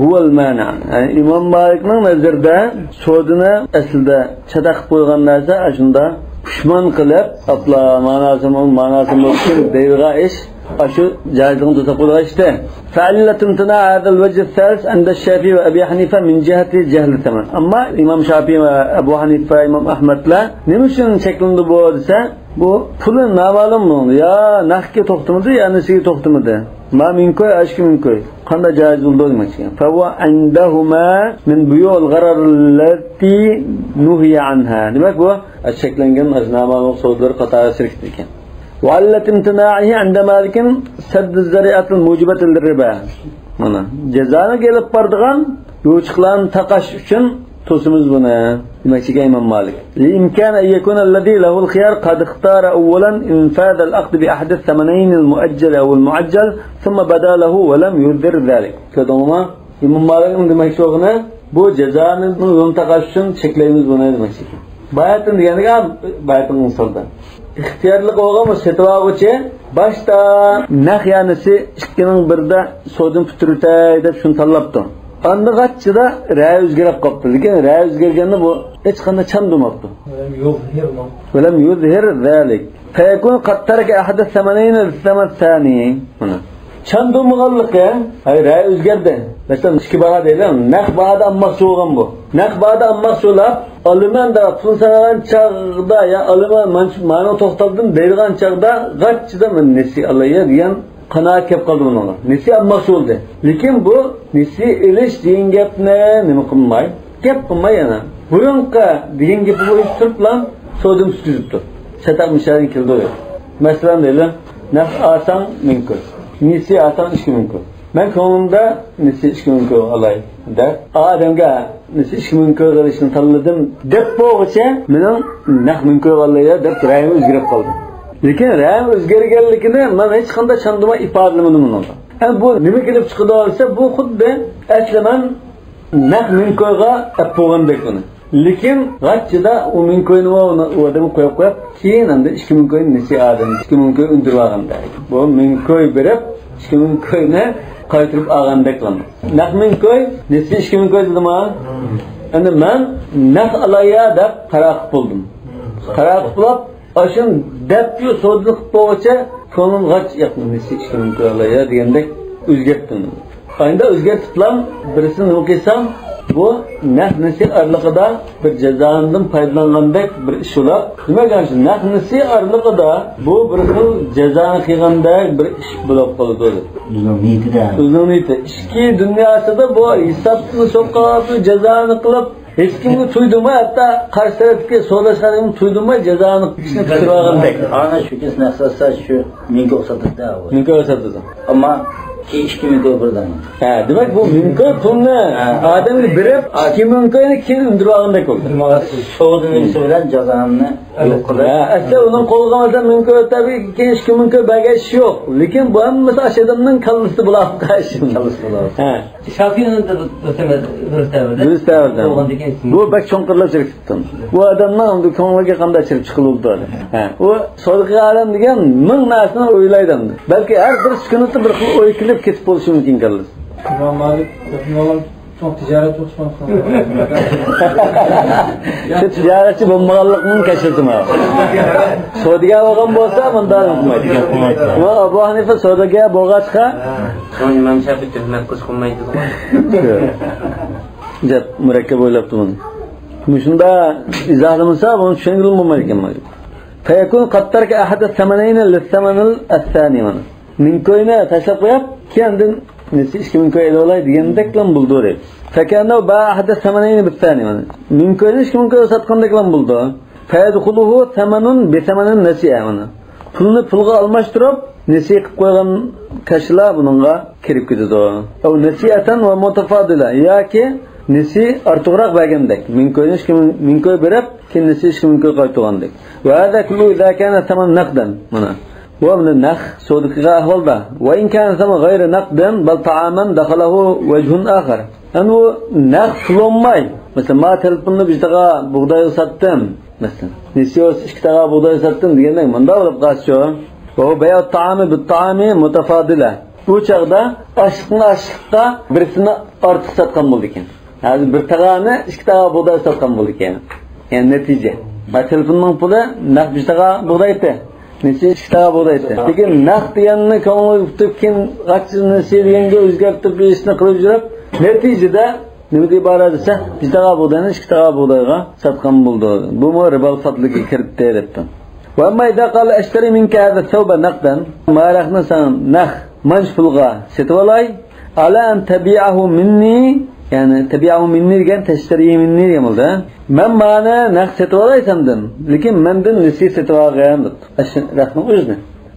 هو المانع. يەنى ئىمام مالىكنىڭ نەزىرىدە سودىنى ئەسلىدە چاتاق قىلىپ قويغان نەرسە ئاشۇنداق پۇشمان قىلىپ، ئاپلا ماناسىمۇ، ماناسىمۇ دەيدىغان ئىش، ئاشۇ جائىزلىقنى توساپ قويغان ئىشتە. فعلة امتناع هذا الوجه الثالث عند الشافعي وأبي حنيفة من جهة جهل الثمن. ئەمما ئىمام شافىي ۋە ئەبۇ ھەنىفە، ئىمام ئەھمەدلەر نېمە ئۈچۈن چەكلىنىدۇ بۇ دېسە، بۇ پۇلى نامەلۇم بۇنىڭ، يا نەقكە توختىمىدى، يا نېسىگە توختىمىدى. ما مىڭ كوي، ئاشۇ مىڭ كوي. قانداق جائىز بولىدۇ دېمەكچى. فهو عندهما من بيوع الغرر التي نهي عنها. دېمەك، بۇ چەكلەنگەن نامەلۇم سودىلار قاتارىغا كىرىدىكەن. وعلة امتناعه عند مالك سد الذريعة الموجبة للربا. مانا، جازانى ئېلىپ بارىدىغان يوچۇقلارنى تاقاش ئۈچۈن توسىمىز بۇنى. دېمەكچىكەن ئىمام مالىك. لإمكان أن يكون الذي له الخيار قد اختار أولا إنفاذ العقد بأحد الثمنين المؤجل أو المعجل ثم بدا له ولم يظهر ذلك. كۆردۈڭلارمۇ؟ ئىمام مالىكنىڭ دېمەكچى بولغىنى، بۇ جازانىڭ يولىنى تاقاش ئۈچۈن چەكلەيمىز بۇنى دېمەكچىكەن. باياتىن دېگەندىكى، باياتىن مىسالدا. ئىختىيارلىق بولغان بۇ سېتىۋالغۇچى باشتا نەق يا نېسى ئىككىنىڭ بىرىدە سودىنى پۈتتۈرۈۋېتەي دەپ شۇنى تاللاپتۇ. ئاندىن غاچچىدا رەي ئۆزگىرىپ قاپتۇ. لېكىن رەي ئۆزگەرگەندە بۇ ھېچقانداق چاندۇرماپتۇ. ولم يظهر، ولم يظهر ذلك. فيكون قد ترك أحد الثمنين للثمن الثاني. مانا. چاندۇرمىغانلىقى، ھەي، رەي ئۆزگەردى. مەسىلەن، ئىككى باھا دەيلى، نەق باھادا ئالماقچى بولغان بۇ. نەق باھادا ئالماقچى بولاپ، ئالىمەن دەپ پۇل سانىغان چاغدا، يا ئالىمەن، مانا شۇ، مانا توختالدىم دەيدىغان چاغدا، غاچچىدا مەن نېسى ئالاي دېگەن قانائەت كەپ قالدى بۇنىڭغا. نېسى ئالماقچى بولدى. لېكىن بۇ نېسى ئېلىش دېگەن گەپنى نېمە قىلماي، گەپ قىلماي يەنە. بۇرۇنقى دېگەن گېپى بويىچە تۇرۇپلا سودىنى پۈتكۈزۈپتۇ. چاتاق مىشادىن كېلىدۇ. مەسىلەن دەيلى، نەق ئالساڭ مىڭ كوي، نېسى ئالساڭ ئىككى مىڭ كوي. مەن كۆڭلۈمدە نېسى ئىككى مىڭ كوي ئالاي دەپ، ئادەمگە نېسى ئىككى مىڭ كوي ئېلىشنى تاللىدىم دەپ بولغۇچە، مېنىڭ نەق مىڭ كوي ئالاي دەپ رەيىم ئۆزگىرىپ قالدى. لېكىن رەيىم ئۆزگەرگەنلىكىنى مەن ھېچقانداق چاندۇرما ئىپادىلىمىدىم ئۇنىڭغا. ئەمدى بۇ نېمە كېلىپ چىقىدۇ دېسە، بۇ خۇددى ئەسلى مەن نەق مىڭ كويغا ئەپ بولغاندەك ئۇنى. لېكىن غاچچىدا ئۇ مىڭ كوينى ئۇ ئادەمگە قويۇپ قويۇپ، كېيىن ئەمدى ئىككى مىڭ كوينى نېسى ئادەم، ئىككى مىڭ كوي ئۈندۈرۈپ ئالغاندەك. بۇ مىڭ كوي بېرىپ، ئىككى مىڭ كوينى قايتۇرۇپ ئالغاندەك قىلىمىز. نەق مىڭ كوي، نېسى ئىككى مىڭ كوي دېدىما؟ ئەمدى مەن نەق ئالايا دەپ قارار قىلىپ بولدۇم. قارار قىلىپ بولۇپ، ئاشۇنى دەپلا سودىنى قىلىپ بولغۇچە، كۆڭلۈم غاچ ياقمىدى، نېسى ئىككى مىڭ كوي ئالايا دېگەندەك ئۆزگەرتتىم. ئاينىدا ئۆزگەرتىپلا بىرسىنى نېمە قىلسام، بۇ نەق نېسى ئارىلىقىدا بىر جازانىدىن پايدىلانغاندەك بىر ئىش بولۇپ، دېمەك، ئاشۇ نەق نېسى ئارىلىقىدا بۇ بىر خىل جازانى قىلغاندەك بىر ئىش بولۇپ قالىدۇ. ئۆزىنىڭ نىيىتىدە. ئۆزىنىڭ نىيىتى. ئىچكى دۇنياسىدا بۇ ھېسابنى سوقۇپ، جازانى قىلىپ، ھېچكىمگە تۇيدۇرماي، ھەتتا قارشى تەرەپتىكى سوداشلارغىمۇ تۇيدۇرماي جازانى كىشىنى پۈتتۈرۈۋالغاندەك. ئانا شۇ كېسىنى ئەسلەتسە شۇ مىڭ كوي ئوخشاپ تۇرىدۇ. مىڭ كوي ئوخشاپ تۇرىدۇ. ئەمما كېيىن ئىككى مىڭ كوي بىردەم. ھە، دېمەك، بۇ مىڭ كوي پۇلنى ھە. ئادەمگە بېرىپ، ئىككى مىڭ كوينى كېيىن ئۈندۈرۈۋالغاندەك بولدى. سودا نېمىسى بىلەن جازانى يوق قىلىپ. ھە، ئەسلى ئۇنىڭ قولىغا مەسىلەن مىڭ كوي ئۆتەپ، كېيىن ئىككى مىڭ كوي بەرگەن ئىش يوق. لېكىن بۇ ھەممىسى ئاشۇ ئادەمنىڭ كاللىسىدا بولۇپ قالغان ئىش. كاللىسىدا بولۇپ. ھە. شافىئىنىڭ دۇرۇس دەۋرىدە. دۇرۇس دەۋرىدە. بولغاندىكىن بۇ بەك چوڭقۇرلاشتۇرۇپ كېتىپتۇ. بۇ ئادەمنىڭ ئەمدى كۆڭلىگە قانداق چىرىپ چىقىلىدۇ ئادەم. ھە. ئۇ سودىقى ئادەم دېگەن مىڭ نەرسىنى ئويلايدۇ ئەمدى. بەلكى ھەر بىر سېكۇنتتا بىر خىل ئوي كېلىپ كېتىپ بولۇشى مۇمكىن كاللىسى. ئىمام مالىك رەھىمەھۇللاھ چوڭ تىجارەتچى بولۇشقا شۇ تىجارەتچى بولمىغانلىقنىڭ كەچۈرتۈمى. سودىگەر بولغان بولسا مۇنداق قىلمايدۇ. ئەمما ئەبۇ ھەنىفە سودىگەر بولغاچقا، شۇڭا ئىمام شافىئى تۆھمەت قىلىشقا بولمايدۇ. جەپ مۇرەككەپ ئويلاپتۇ بۇنى. مۇشۇنداق ئىزاھلىمىسا بۇنى چۈشەنگىلى بولمايدىكەن. فيكون قد ترك أحد الثمنين للثمن الثاني، مانا. مىڭ كوينى تاشلاپ قويۇپ، كېيىن ئاندىن نېسى ئىككى مىڭ كوي ئېلىۋالاي دېگەندەكلا بولىدۇ دەيدۇ. فكأنه باع أحد الثمنين بالثاني، مانا. مىڭ كوينى ئىككى مىڭ كويغا ساتقاندەكلا بولىدۇ. فيدخله ثمن بثمن نسيئة، مانا. پۇلنى پۇلغا ئالماشتۇرۇپ، نېسى قىلىپ قويغان كاشىلا بۇنىڭغا كىرىپ كېتىدۇ. أو نسيئة ومتفاضلة، ياكى نېسى ئارتۇقراق بەرگەندەك. مىڭ كوينى ئىككى مىڭ، مىڭ كوي بېرىپ، كېيىن نېسى ئىككى مىڭ كوي قايتۇرغاندەك. وهذا كله إذا كان الثمن نقدا، مانا. بۇ ئەمدى نەق سودا قىلغان ئەھۋالدا. وإن كان الثمن غير نقد بل طعاما دخله وجه آخر. يەنى ئۇ نەق پۇل بولماي، مەسىلەن، ما تېلېفوننى بىر تاغا بۇغدايغا ساتتىم، مەسىلەن، نېسى بولسا ئىككى تاغا بۇغدايغا ساتتىم دېگەندەك مۇنداق بولۇپ قالسىچۇ؟ وهو بيع الطعام بالطعام متفاضلة. بۇ چاغدا ئاشلىقنى ئاشلىققا بىرسىنى ئارتۇق ساتقان بولىدىكەن. ھازىر بىر تاغانى ئىككى تاغا بۇغداي ساتقان بولىدىكەن. يەنى نەتىجە. ما تېلېفوننىڭ پۇلى نەق بىر تاغا بۇغدايتى. نېسى ئىككى تاغا بۇغدايتى. لېكىن نەق دېگەننى كۆڭلىگە پۈتۈپ كېيىن غاچچىنى نېسى دېگەنگە ئۆزگەرتىپ بېرىشنى قىلىپ يۈرۈپ، نەتىجىدە نېمىدىن ئىبارەت دېسە، بىر تاغا بۇغداينى ئىككى تاغا بۇغدايغا ساتقان بولىدۇ. بۇمۇ رىبا فەزلىگە كىرىپتۇ دەپتۇ. وأما إذا قال أشتري منك هذا الثوب نقدا، ماراقنى ساڭا نەق مانچە پۇلغا سېتىۋالاي. على أن تبيعه مني، يەنى تبيعه مني دېگەن تشتريه مني دېگەن بولدى. مەن مانى نەق سېتىۋالاي سەندىن، لېكىن مەندىن نېسى سېتىۋالغىن دەپتۇ. ئاشۇ رەقنىڭ ئۆزىنى.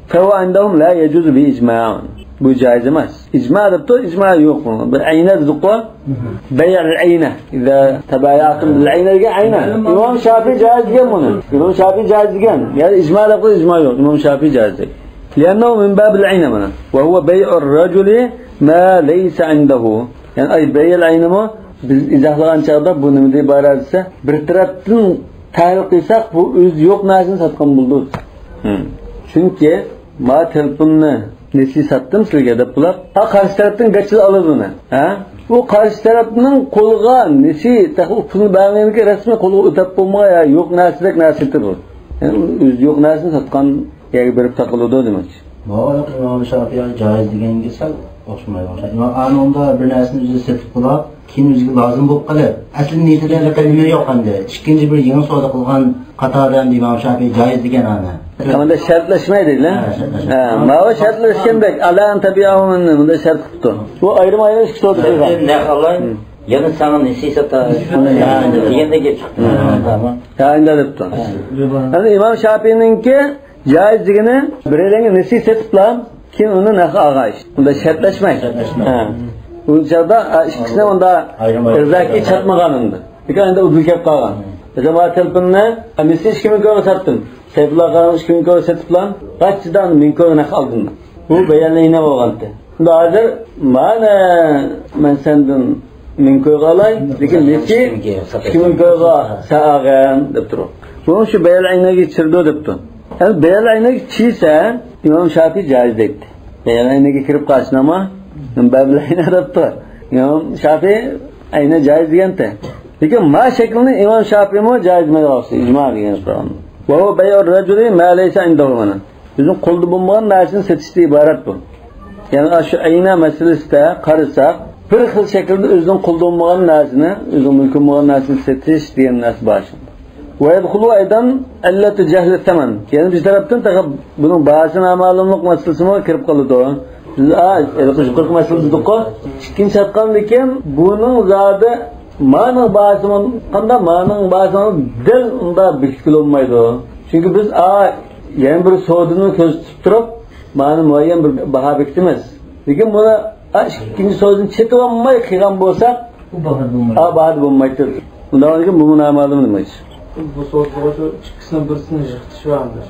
فهو عندهم لا يجوز بإجماع. بۇ جائىز ئەمەس. ئىجما دەپتۇ، ئىجما يوق بۇنىڭ. بىر ئەينە دېدۇققۇ. بەيئۇل ئەينە. ئىزا تەبايەتۇم بىل ئەينە دېگەن ئەينە. ئىمام شافىئى جائىز دېگەن بۇنى. ئىمام شافىئى جائىز دېگەن. يەنى ئىجما دەپتۇ، ئىجما يوق. ئىمام شافىئى جائىز دېگەن. لأنه من باب العينة مانا. وهو بيع الرجل ما ليس عنده. يەنى ئاي بەيئۇل ئەينىمۇ بىز ئىزاھلىغان چاغدا بۇ نېمىدىن ئىبارەت دېسە، بىر تەرەپتىن تەھلىل قىلساق، بۇ ئۆزى يوق نەرسىنى ساتقان بولىدۇ. چۈنكى ما تېلېفوننى نېسى ساتتىم سىزگە دەپ بولۇپ، ھا، قارشى تەرەپتىن گاچىلا ئالىدۇ ئۇنى. ھە؟ ئۇ قارشى تەرەپنىڭ قولىغا نېسى تېخى ئۇ پۇلنى بەرمىگەنكى رەسمىي قولىغا ئۆتەپ بولمىغان يا يوق نەرسىدەك نەرسە ئېتىدۇ. يەنى ئۆزى يوق نەرسىنى ساتقان يەرگە بېرىپ تاقىلىدۇ دېمەكچى. ماۋۇ ئىمام شافىئى جائىز دېگەنگە سەل ئوخشىمايدۇ. ئىمام ئانىڭدا بىر نەرسىنى ئۆزى سېتىپ بولۇپ، كېيىن ئۆزىگە لازىم بولۇپ قېلىپ، ئەسلى نىيىتىدە ھېلىقى نېمە يوق ئەمدى. ئىككىنچى بىر يېڭى سودا قىلغان قاتاردا ئەمدى ئىمام شافىئى جائىز دېگەن ئانا. ئەمدى شەرتلەشمەيدۇ، ھە؟ ھە، شەرتلەشمەيدۇ. ھە، ماۋۇ شەرتلەشكەندەك، ئەلا ئەن تەبىئەھۇ مىننى، بۇندا شەرت قىپتۇ. بۇ ئايرىم-ئايرىم ئىككى سودا قىلغان. نەق ئالاي، يەنە ساڭا نېسى ساتا دېگەندەك گەپ چىقتى. ھە. تامام. ھە، ئەمدى دەپتۇ. ئەمدى ئىمام شافىئىنىڭكى جائىز دېگىنى، بىرەيلەنگە نېسى سېتىپلا، كېيىن ئۇنى نەق ئالغان ئىش. ئۇندا شەرتلەشمەي. شەرتلەشمەي. ھە. ئۇ چاغدا، ئا، ئىككىسىنى ئۇندا ئايرىم-ئايرىم ئىرزاكى چاتمىغان ئۇندا. لېكىن ئەمدى ئۇدۇل كەپ قالغان. مەسىلەن، مانا تېلېفوننى، مىسلى ئىككى مىڭ كويغا ساتتىم. سەيپۇللا قارىغان ئىككى مىڭ كويغا سېتىپلا، قاچىدا مىڭ كويغا نەق ئالدىم. بۇ بەيئۇل ئەينە بولغانتى. ئەمدى ھازىر، مانا، مەن سەندىن مىڭ كويغا ئالاي، لېكىن نېسى ئىككى مىڭ كويغا سەن ئالغىن دەپ تۇرۇپ. بۇ شۇ بەيئۇل ئەينەگە كىرىدۇ دەپتۇ. ئەمدى بەيئۇل ئەينەگە كىرسە، ئىمام شافىئى جائىز دەيتتى. بەيئۇل ئەينەگە كىرىپ قالسىنما، بابۇل ئەينە دەپتۇ. ئىمام شافىئى ئەينە جائىز دېگەنتى. لېكىن ما شەكىلنى ئىمام شافىئىمۇ جائىز دېمەيدىغان ئىجما دېگەن سورالدى. وهو بيع الرجل ما ليس عنده مانا. ئۆزىنىڭ قولىدا بولمىغان نەرسىنى سېتىشتىن ئىبارەت بۇ. يەنى شۇ ئەينە مەسىلىسىدە قارىساق، بىر خىل شەكىلدە ئۆزىنىڭ قولىدا بولمىغان نەرسىنى، ئۆزىنىڭ مۈلكى بولمىغان نەرسىنى سېتىش دېگەن نەرسە بار شۇندا. ويدخل أيضا علة جهل الثمن. يەنە بىر تەرەپتىن تېخى بۇنىڭ باھاسى نامەلۇملۇق مەسىلىسىمۇ كىرىپ قالىدۇ. بىز، ئا، ھېلىقى يۇقىرىقى مەسىلە دېدۇققۇ. ئىككىنچى ساتقاندىكىن بۇنىڭ زادى مانىڭ باھاسىمۇ قانداق، مانىڭ باھاسىمۇ دەل ئۇنداق بېكىتكىلى بولمايدۇ. چۈنكى بىز، ئا، يەنە بىر سودىنى كۆزىتىپ تۇرۇپ، مانا مۇئەييەن بىر باھا بېكىتىمىز. لېكىن بۇنى، ئا، ئىككىنچى سودىنى چېتىۋالماي قىلغان بولساق، بۇ باھادا بولمايدۇ. ئا، باھادا بولمايدۇ. ئۇنداق بولغان بۇمۇ نامەلۇم نېمە ئىش؟ بۇ سودىدا شۇ ئىككىسىنىڭ بىرسىنى يىقىتىش بار ئەمدى.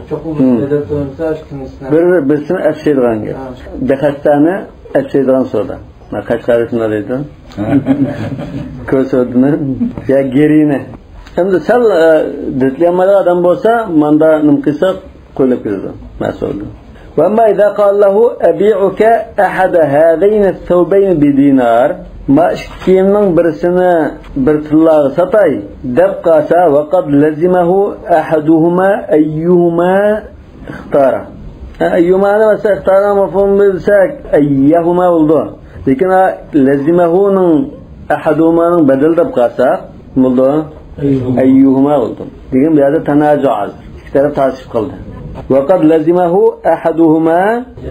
چوقۇم بىر بەدەل تۆلىمىسە، ئىككىنچىسىنى. بىر، بىرسىنى ئەپسەيدىغان گەپ. ھە. بىخەستەنى ئەپسەيدىغان سودا. مانا قەشقەردە شۇنداق دەيدۇ. كۆز سودىنى يا گىرىنى. ئەمدى سەل، ئە، دىتلىيالمايدىغان ئادەم بولسا، ماندا نېمە قىلسا، قويۇلۇپ كېتىدۇ مەسئۇلدىن. وأما إذا قال له أبيعك أحد هذين الثوبين بدينار، ما ئىككى كىيىمنىڭ بىرسىنى بىر تىللاغا ساتاي دەپ قالسا، وقد لزمه أحدهما أيهما اختار. ھە، ئەييۇمانى مەسىلەن ئىختارنىڭ مەفھۇمى دېسەك، ئەييەھۇما بولىدۇ. لېكىن، ھە، لەزىمەھۇنىڭ، ئەھەدۇھۇمانىڭ بەدىلى دەپ قالساق، بولىدۇ. ئەييۇھۇما. ئەييۇھۇما بولىدۇ. دېگەن بۇ يەردە تانازۇ ھازىر. ئىككى تەرەپ تارتىشىپ قالدى. ۋەقەد لەزىمەھۇ ئەھەدۇھۇما.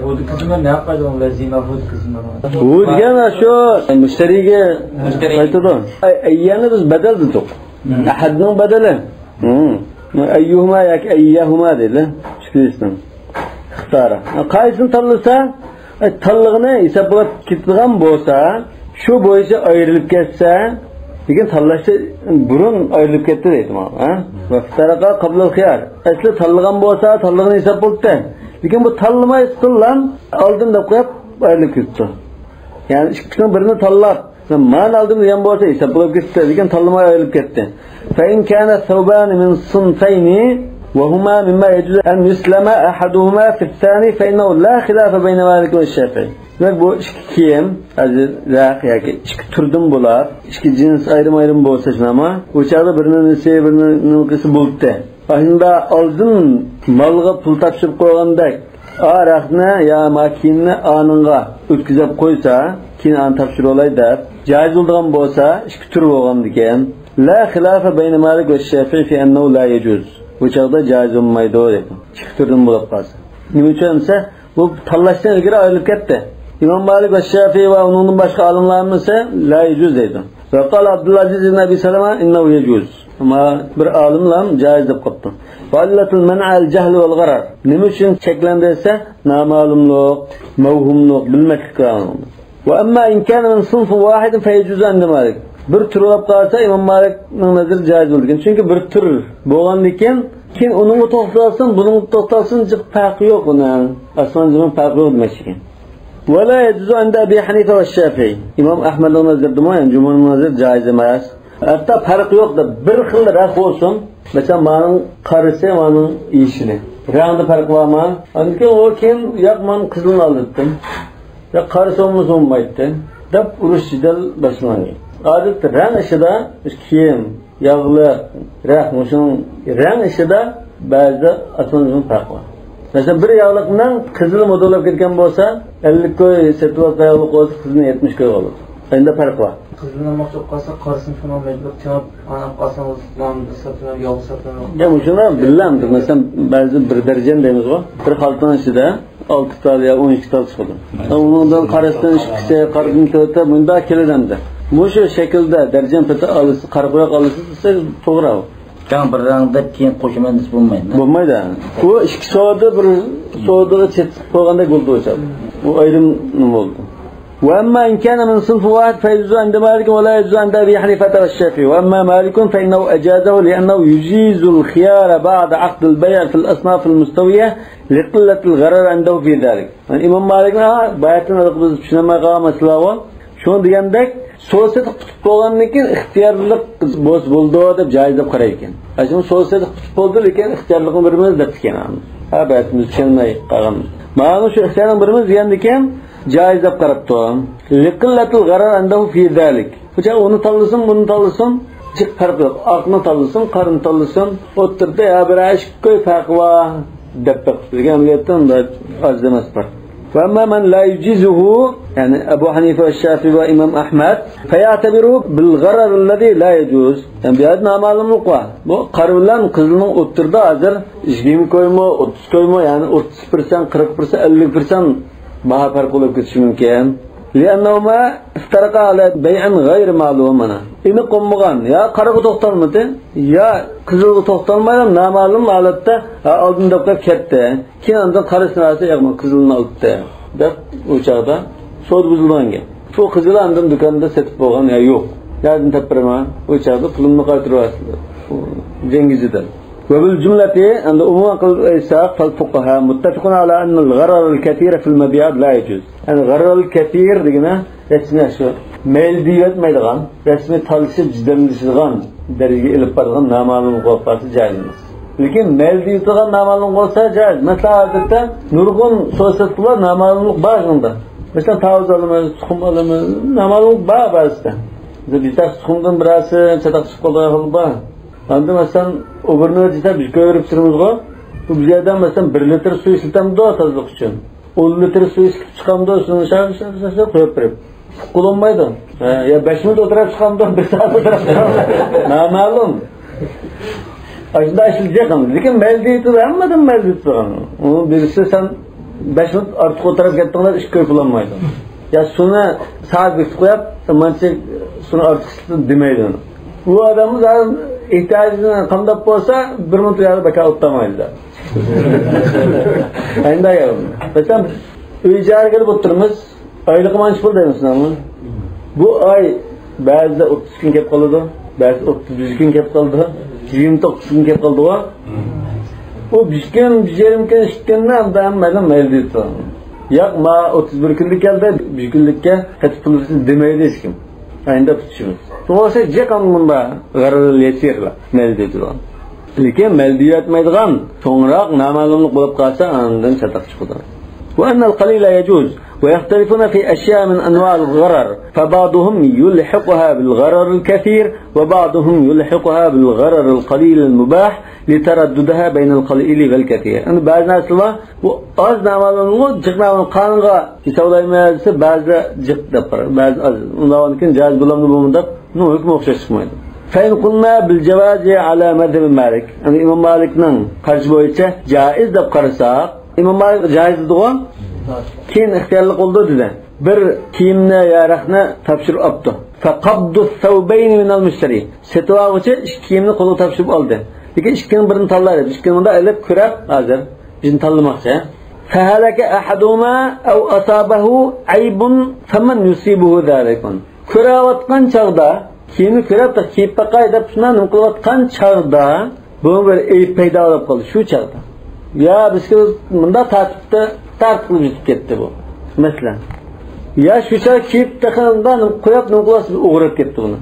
بۇ كىزىمە نە قايدىغان لەزىمەھۇ كىزىمە؟ بۇ دېگەن شۇ مۇشتەرىگە مۇشتەرى. ئېيتىدۇ. ئەي-، ئەييەنى بىز بەدەل دېدۇق. ئەھەدنىڭ بەدىلى. ئەييۇھۇما ياكى ئەييەھۇما دەيدۇ. ئىككىسىنىڭ ئىختارى. قايسىنى تاللىسا، ئەي، تاللىغىنى ھېساب بولۇپ كېتىدىغان بولسا، شۇ بويىچە ئايرىلىپ كەتسە، لېكىن تاللاشتا بۇرۇن ئايرىلىپ كەتتى دەيدۇ مانا، ھە؟ ۋەفتەرەقا قابلەل خىيار. ئەسلى تاللىغان بولسا، تاللىغىنى ھېساب بولۇپتۇ. لېكىن بۇ تاللىماي، سىللان ئالدىن دەپ قويۇپ ئايرىلىپ كېتىپتۇ. يەنى ئىككىسىنىڭ بىرىنى تاللاپ، مانا ئالدىم دېگەن بولسا ھېساب بولۇپ كېتىپتۇ، لېكىن تاللىماي ئايرىلىپ كەتتى. فإن كان الثوبان من صنفين وهما مما يجوز أن يسلم أحدهما في الثاني فإنه لا خلاف بين مالك والشافعي. دېمەك، بۇ ئىككى كىيىم، ھازىر رەق ياكى ئىككى تۈردىن بولۇپ، ئىككى جىنس ئايرىم-ئايرىم بولسا، شۇنداقمۇ؟ بۇ چاغدا بىرىنىڭ نېسى، بىرىنىڭ نېمىسى بولۇپتۇ. ئاشۇنداق ئالدىن مالغا پۇل تاپشۇرۇپ قويغاندەك، ئا رەختنى يا ما كىيىمنى ئانىڭغا ئۆتكۈزۈپ قويسا، كېيىن ئانى تاپشۇرۇۋالاي دەپ، جايىز بولىدىغان بولسا، ئىككى تۈر بولغاندىكىن، لا خىلاف بەينە مالىك ۋە شافىئى فى ئەننەھۇ لا يەجۇز. بۇ چاغدا جايىز بولمايدۇ دەيدۇ. ئىككى تۈردىن بولۇپ قالسا. نېمە ئۈچۈن دېسە، بۇ تاللاشتىن ئىلگىرى ئايرىلىپ كەتتى. ئىمام مالىك ۋە شافىئى ۋە ئۇنىڭدىن باشقا ئالىملار ھەممىسى لا يەجۇز دەيدۇ. ۋە قال ئابدۇلئەزىز ئىبن ئەبى سەلەمە ئىننەھۇ يەجۇز. ما بىر ئالىملام جائىز دەپ قاپتۇ. وعلة المنع الجهل والغرر. نېمە ئۈچۈن چەكلەندى دېسە، نامەلۇملۇق، مەۋھۇملۇق، بىلمەسلىك. وأما إن كان من صنف واحد فيجوز عند مالك. بىر تۈر بولۇپ قالسا، ئىمام مالىكنىڭ نەزىرى جائىز بولىدىكەن. چۈنكى بىر تۈر بولغاندىكىن، كېيىن ئۇنىڭغا توختالسۇن، بۇنىڭغا توختالسۇن، جىق پەرقى يوق ئۇنىڭ. ئاسمان زېمىن پەرقى يوق دېمەكچىكەن. ولا يجوز عند أبي حنيفة والشافعي. ئىمام ئەھمەدنىڭ نەزىرىدىمۇ، يەنى جۇمھۇرنىڭ نەزىرىدە جائىز ئەمەس. ھەتتا پەرق يوق دەپ، بىر خىل رەڭ بولسۇن. مەسىلەن، مانىڭ قارىسى، مانىڭ يېشىلى. رەڭدە پەرق بارمۇ؟ ئاندىن كېيىن ئۇ كېيىن، ياق، مانا قىزىلنى ئالىدىتتىم. ياق، قارىسى بولمىسا بولمايتتى دەپ ئۇرۇش جېدەل باشلانغان. ئادەتتە رەڭ ئىشىدا كىيىم، ياغلىق، رەخ، مۇشۇنىڭ رەڭ ئىشىدا بەزىدە ئاسمان زېمىن پەرق بار. مەسىلەن، بىر ياغلىقنىڭ قىزىلى مودا بولۇپ كەتكەن بولسا، ئەللىك كوي سېتىۋالغان ياغلىق بولسا، قىزىلنى يەتمىش كويغا ئالىدۇ. ئەندە پەرق بار. قىزىلنى ئالماقچى بولۇپ قالسا، قارىسىنى شۇنىڭ مەجبۇر تېڭىپ، ئانا قالسا، ساتىمەن، ياغلىق ساتىمەن. يا، مۇشۇنى بىللەمدۇق. مەسىلەن، بەزى بىر دەرجىنى دەيمىزغۇ، بىر خالتىنىڭ ئىچىدە ئالتە تال يا ئون ئىككى تال چىقىدۇ. ئۇنىڭدىن قارىسىدىن ئىككىسى، قارىدىن تۆتى مۇنداق كېلىدۇ ئەمدى. مۇشۇ شەكىلدە دەرجەن پېتى ئالىسى، قارا قويۇق ئالىسى دېسە، توغرا. جان بىر رەڭ دەپ كېيىن قوشىمەن دېسە بولمايدۇ. بولمايدۇ. ئۇ ئىككى سودا بىر سودىغا چېتىپ قويغاندەك بولدى ئۇ چاغدا. ئۇ ئايرىم نېمە بولدى. وأما إن كان من صنف واحد فيجوز عند مالك ولا يجوز عند أبي حنيفة والشافعي. وأما مالك فإنه أجازه لأنه يجيز الخيار بعد عقد البيع في الأصناف المستوية لقلة الغرر عنده في ذلك. يەنى ئىمام مالىكنىڭ، ھا، باياتىن بىز چۈشىنەلمەي قالغان مەسىلە بار. شۇڭا دېگەندەك، سودا سېتىق پۈتۈپ بولغاندىن كېيىن ئىختىيارلىق بولسا بولىدۇ دەپ جائىز دەپ قارايدىكەن. ئاشۇ سودا سېتىق پۈتۈپ بولدى، لېكىن ئىختىيارلىقنى بېرىمىز دەپتىكەن. ھا، باياتىن بىز چۈشەنمەي قالغان. مانا شۇ ئىختىيارلىقنى بېرىمىز دېگەندىكىن جائىز دەپ قاراپتۇ. لقلة الغرر عنده في ذلك. بۇ چاغ ئۇنى تاللىسۇن، بۇنى تاللىسۇن، جىق پەرق يوق. ئاقنى تاللىسۇن، قارىنى تاللىسۇن، ئوتتۇرىدا يا بىر ئىككى كوي پەرقى بار دەپ بېقىپ بىزگە ئەمەلىيەتتە ئۇنداق ئاز ئەمەس بار. وأما من لا يجيزه، يەنى ئەبۇ ھەنىفە ۋە شافىئى ۋە ئىمام ئەھمەد، فيعتبر بالغرر الذي لا يجوز. يەنى بۇ يەردە نامەلۇملۇق بار. بۇ قارا بىلەن قىزىلنىڭ ئوتتۇرىدا ھازىر يىگىرمە كويمۇ، ئوتتۇز كويمۇ، يەنى ئوتتۇز پىرسەنت، قىرىق پىرسەنت، ئەللىك پىرسەنت باھا پەرقى بولۇپ كېتىشى مۇمكىن. لأنهما افترقا على بيع غير معلوم، مانا. ئېنىق بولمىغان، يا قارىغا توختالمىدى، يا قىزىلغا توختالماي، نامەلۇم ھالەتتە، ھە، ئالدىن دەپ قويۇپ كەتتى. كېيىن ئاندىن قارىسىنى ئالسا، ياق، مانا قىزىلنى ئالىپتۇ دەپ، ئۇ چاغدا سودا بۇزۇلىدىغان گەپ. بۇ قىزىل ئاندىن دۇكاندا سېتىپ بولغان يا يوق. نەدىن تېپىپ بېرىمەن؟ ئۇ چاغدا پۇلۇمنى قايتۇرۇۋەتسىلەر. ئۇ جەڭگىزىدىن. وبالجملة، ئەمدى ئومۇمەن قىلىپ ئېيتساق، فالفقهاء متفق على أن الغرر الكثير في المبيعات لا يجوز. يەنى غەرەر كەسىر دېگىنى رەسمىي شۇ مەيلى دېيىۋەتمەيدىغان، رەسمىي تالىشىپ جېدەللىشىدىغان دەرىجىگە ئېلىپ بارىدىغان نامەلۇم بولۇپ قالسا جائىز ئەمەس. لېكىن مەيلى دېيىۋېتىدىغان نامەلۇم بولسا جائىز. مەسىلەن، ئادەتتە نۇرغۇن سودا سېتىقلار نامەلۇملۇق بار شۇندا. مەسىلەن، تاۋۇز ئالىمىز، تۇخۇم ئالىمىز، نامەلۇملۇق بار بەزىدە. بىر تەخسە تۇخۇمدىن بىرەرسى چاتاق چىقىپ قالىدىغان ئەھۋال بار. ئاندىن مەسىلەن، ئوبېرنوي دېسە بىز كۆرۈپ تۇرىمىزغۇ. بۇ بىز يەردە مەسىلەن بىر لىتىر سۇ ئىشلىتەمدۇ تازىلىق ئۈچۈن؟ ئون لىتىر سۇ ئىشلىتىپ چىقامدۇ، شۇنى شار، شار، شار، شار قويۇپ بېرىپ. قۇلۇنمايدۇ. ھە، يا بەش مىنۇت ئولتۇرۇپ چىقامدۇ، بىر سائەت ئولتۇرۇپ چىقامدۇ؟ نامەلۇم. ئاشۇنداق ئىشلىتىپ چىقىڭ. لېكىن مەيلى دېيىتىدۇ، ھەممىدىن مەيلى دېيىتىدۇ. ئۇنىڭ بىرسى سەن بەش مىنۇت ئارتۇق ئولتۇرۇپ كەتتىڭلار، ئىككى كوي پۇل ئالمايدۇ. يا سۇنى سائەت بېكىتىپ قويۇپ، سەن مانچە سۇنى ئارتۇق ئىشلىتىپ دېمەيدۇ. ئۇ ئادەممۇ زادى ئېھتىياجى قانداق بولسا، بىر مىنۇت ئۇ يەردە بىكار ئولتۇرمايدۇ. ئەندى مەسىلەن، ئۆي ئىجارىگە ئېلىپ ئولتۇرىمىز، ئايلىقى مانچە پۇل دەيمىز سىلەرمۇ. بۇ ئاي بەزىدە ئوتتۇز كۈن كېلىپ قالىدۇ، بەزىدە ئوتتۇز بەش كۈن كېلىپ قالىدۇ، يىگىرمە توققۇز كۈن كېلىپ قالىدىغۇ. ئۇ بىر كۈن، بىر يېرىم كۈن، ئىككى كۈننى ئاندىن مەيلى دەيدۇ. ياق، ما ئوتتۇز بىر كۈنلۈك كەلدى، بىر كۈنلۈككە قېتىپ پۇل دېمەيدۇ ھېچكىم. ئەندە پۇتۇشىمىز. شۇڭا ئوخشاش جىق ئاندىن مۇندا غەرەر يەسىرلا مەيلى دەيدىغان. لېكىن مەيلى دەيۋەتمەيدىغان، چوڭراق نامەلۇملۇق بولۇپ قالسا، ئاندىن چاتاق چىقىدۇ. وأن القليل يجوز، ويختلفون في أشياء من أنواع الغرر، فبعضهم يلحقها بالغرر الكثير، وبعضهم يلحقها بالغرر القليل المباح، لترددها بين القليل والكثير. ئەمدى بەزى نەرسىلەر بار، بۇ ئاز نامەلۇمغۇ، جىق نامەلۇم، قانۇنغا ھېسابلايمىز دېسە، بەزىلەر جىق دەپ قارايدۇ، بەزى ئاز. ئۇنداقتىن كېيىن جائىز بولامدۇ، بولمامدۇ دەپ، ئۇنىڭ ھۆكمى ئوخشاش چىقمايدۇ. فإن قلنا بالجواز على مذهب مالك، يەنى ئىمام مالىكنىڭ قارىشى بويىچە جائىز دەپ قارىساق، ئىمام مالىك جائىز دېدىغۇ، كېيىن ئىختىيارلىق بولىدۇ دېدى. بىر كىيىمنى يا رەختنى تاپشۇرۇپ ئاپتۇ. فقبض الثوبين من المشتري. سېتىۋالغۇچى ئىككى كىيىمنى قولىغا تاپشۇرۇپ ئالدى. لېكىن ئىككىنىڭ بىرىنى تاللايدۇ. ئىككىنى مۇنداق ئېلىپ كۆرەپ، ھازىر بىزنى تاللىماقچى. فهلك أحدهما أو أصابه عيب فمن يصيبه ذلك. كۆرۈۋاتقان چاغدا، كىيىمنى كۆرۈپ، كىيىپ باقاي دەپ، شۇنداق نېمە قىلىۋاتقان چاغدا، بۇ بىر ئەيىب پەيدا بولۇپ قالدى شۇ چاغدا. يا بىزگە مۇنداق تارتىپتۇ، تارتىپ قىلىپ يۈتۈپ كەتتى بۇ، مەسىلەن. يا شۇ چاغ كىيىپ تېخى مۇنداق نېمە قويۇپ، نېمە قىلىۋاتسا، بىز ئوغرىپ كەتتى بۇنى.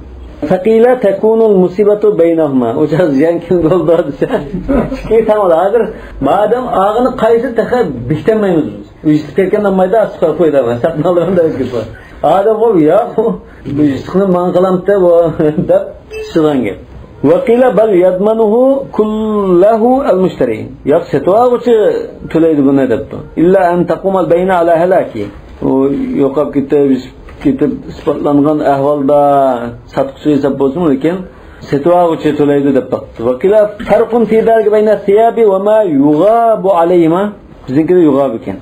فقيل تكون المصيبة بينهما. ئۇ چاغ زىيان كىم بولدى دېسە، ئىككى تاڭ بولدى. ھازىر مادام ئاغىنى قايسى تېخى بېكىتەلمەيمىز بىز. ئۈجىتىپ كەتكەن ئالمايدا، ئاستىغا قويىدىغان، ساقلاندۇرغان دەپ كېتىدۇ. ئادەم بۇ، ياق، بۇ يۈزۈكنى ماڭا قىلامتى بۇ، دەپ چىدىغان گەپ. وقيل بل يضمنه كله المشتري. ياق، سېتىۋالغۇچى تۆلەيدۇ بۇنى دەپتۇ. إلا أن تقوم البينة على هلاكه. ئۇ يوقاپ كېتىپ، كېتىپ ئىسپاتلانغان ئەھۋالدا ساتقۇچى ھېساب بولسىمۇ، لېكىن سېتىۋالغۇچى تۆلەيدۇ دەپ باقتى. وقيل فرق في ذلك بين الثياب وما يغاب عليهما. بىزنىڭكىدە يۇغاب ئىكەن.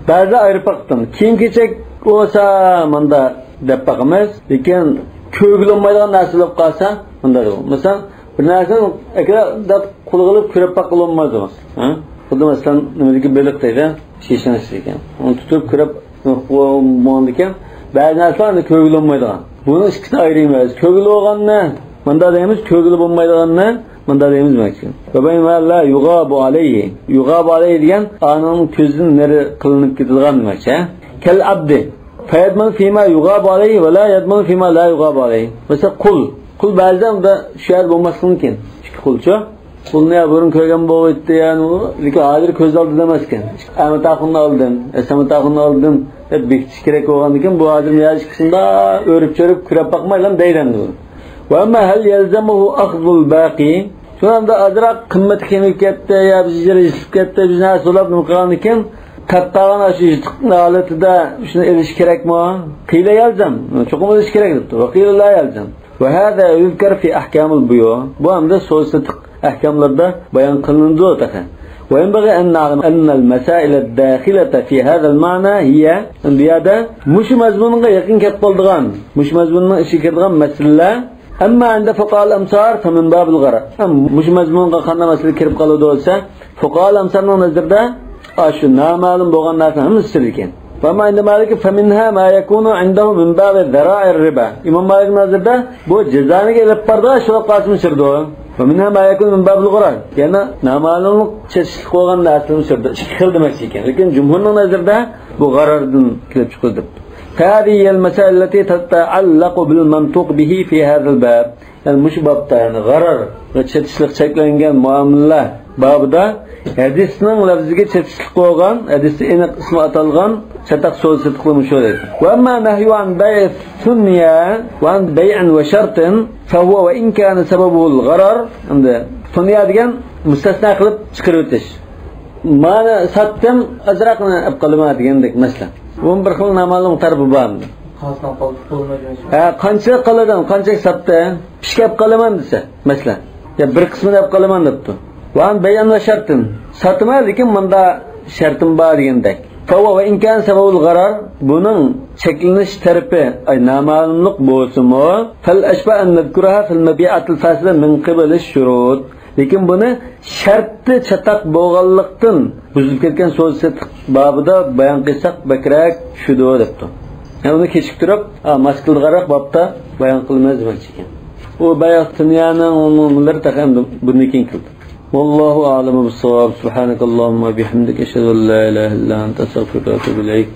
بەزىلەر ئايرىپ باقتىم. كىيىم-كېچەك بولسا ماندا دەپ باقىمىز. لېكىن كۆرگىلى بولمايدىغان نەرسە بولۇپ قالسا، ماندا دەپ. مەسىلەن، بىر نەرسىنى ئەكىرە دەپ قولىغا ئېلىپ كۆرۈپ باققىلى بولمايدۇ. ھە؟ خۇددى مەسىلەن، نېمىدىكى بېلىق دەيدۇ، شىشىنىڭ ئىچىدىكى. ئۇنى تۇتۇپ كۆرۈپ، بولغاندىكىن، بەزى نەرسىلەر ئەمدى كۆرگىلى بولمايدىغان. بۇنىڭ ئىككىسى ئايرىم ئەمەس. كۆرگىلى بولغاننى ماندا دەيمىز، كۆرگىلى بولمايدىغاننى ماندا دەيمىز دېمەكچى. وبين ما لا يغاب عليه. يغاب عليه دېگەن ئانىڭ كۆزىدىن نېرى قىلىنىپ كېتىدىغان دېمەكچى. كالعبد. فيضمن فيما يغاب عليه ولا يضمن فيما لا يغاب عليه. مەسىلەن، قۇل. قۇل بەزىدە ئۇندا شۇ يەردە بولماسلىقى مۇمكىن. ئىككى قۇلچۇ. قۇلنى يا بۇرۇن كۆرگەن بولغىيتتى، يەنى ئۇ، لېكىن ھازىر كۆز ئالدىدا ئەمەسكەن. ئەمەتاخۇننى ئالدىم، ئەسەمەتاخۇننى ئالدىم دەپ بېكىتىش كېرەك بولغاندىكىن، بۇ ھازىر يا ئىككىسىندا ئۆرۈپ-چۆرۈپ كۆرۈپ باقمايلا دەيدۇ ئەمدى بۇ. وأما هل يلزمه أخذ الباقي؟ شۇنىڭدا ئازراق قىممىتى كېمىيىپ كەتتى، يا بىر يېرى يىتىلىپ كەتتى، بىر نەرسە بولۇپ نېمە قىلغاندىكىن، تاپتاغان ئاشۇ يىرتىقنىڭ ھالىتىدە شۇنى ئېلىش كېرەكمۇ؟ قىيلە يەلزەم، چوقۇم ئېلىش كېرەك دەپتۇ. ۋەقىيلە لا يەلزەم. وهذا يذكر في أحكام البيوع. بۇ ئەمدى سودا سېتىق ئەھكاملىرىدا بايان قىلىنىدۇ تېخى. وينبغي أن نعلم أن المسائل الداخلة في هذا المعنى هي، بۇ يەردە مۇشۇ مەزمۇنغا يېقىن كېلىپ قالىدىغان، مۇشۇ مەزمۇننىڭ ئىچىگە كىرىدىغان مەسىلىلەر، أما عند فقهاء الأمصار فمن باب الغرر. مۇشۇ مەزمۇنغا قانداق مەسىلە كىرىپ قالىدۇ دېسە، فۇقاھا ئەمسالنىڭ نەزىرىدە ئاشۇ نامەلۇم بولغان نەرسىنىڭ ھەممىسى سىر ئىكەن. فأما عند مالك فمنها ما يكون عنده من باب ذرائع الربا. ئىمام مالىكنىڭ نەزىرىدە بۇ جازانىگە ئېلىپ بارىدىغان ئىش بولۇپ قالسىمۇ سىردۇر. فمنها ما يكون من باب الغرر. يەنە نامەلۇملۇق چېتىشلىق بولغان نەرسىمۇ سىردۇر. ئىككى خىل دېمەكچى ئىكەن. لېكىن جۇمھۇرنىڭ نەزىرىدە بۇ غەرەردىن كېلىپ چىقىدۇ دەپتۇ. فهذه هي المسائل التي تتعلق بالمنطوق به في هذا الباب. يەنى مۇشۇ بابتا، يەنى غەرەر ۋە چېتىشلىق چەكلەنگەن مۇئامىلىلەر بابىدا ھەدىسنىڭ لەپزىگە چېتىشلىق بولغان، ھەدىستە ئېنىق ئىسمى ئاتالغان چاتاق سودا سېتىقلىرى مۇشۇ دەيدۇ. وأما النهي عن بيع الثنيا وعن بيع وشرط فهو وإن كان سببه الغرر. ئەمدى سۇنيا دېگەن مۇستەسنا قىلىپ چىقىرىۋېتىش. مانا ساتتىم، ئازراقلا ئەپ قالىمەن دېگەندەك مەسىلە. بۇمۇ بىر خىل نامەلۇم تەرىپى بار. قانچىلىك قالىدۇ، قانچىلىك ساتتى؟ پىشكەپ قالىمەن دېسە، مەسىلەن، يا بىر قىسمىنى ئەپ قالىمەن دەپتۇ. ۋە بەيئەن ۋە شەرتىن، ساتىمەن، لېكىن مۇندا شەرتىم بار دېگەندەك. فەۋە ۋە ئىنكان سەۋەبۇل غەرەر، بۇنىڭ چەكلىنىش تەرىپى، ئاي، نامەلۇملۇق بولسىمۇ، فەل ئەشبە ئەن نەزكۇرەھا فىل مەبىئەتىل فاسىدە مىن قىبىلىش شۇرۇت. لېكىن بۇنى شەرتى چاتاق بولغانلىقتىن بۇزۇلۇپ كەتكەن سودا سېتىق بابىدا بايان قىلساق بەكرەك چۈشىدۇ دەپتۇ. يەنى ئۇنى كېچىكتۈرۈپ، ھا، ماس كېلىدىغانراق بابتا بايان قىلىمىز دېمەكچى ئىكەن. ئۇ بەيئەت دۇنيانىڭ ئۇنىڭ نېمىلىرى تېخى ئەمدى بۇندىن كېيىن كېلىدۇ. والله أعلم بالصواب. سبحانك اللهم وبحمدك، أشهد أن لا إله إلا أنت، أستغفرك وأتوب إليك.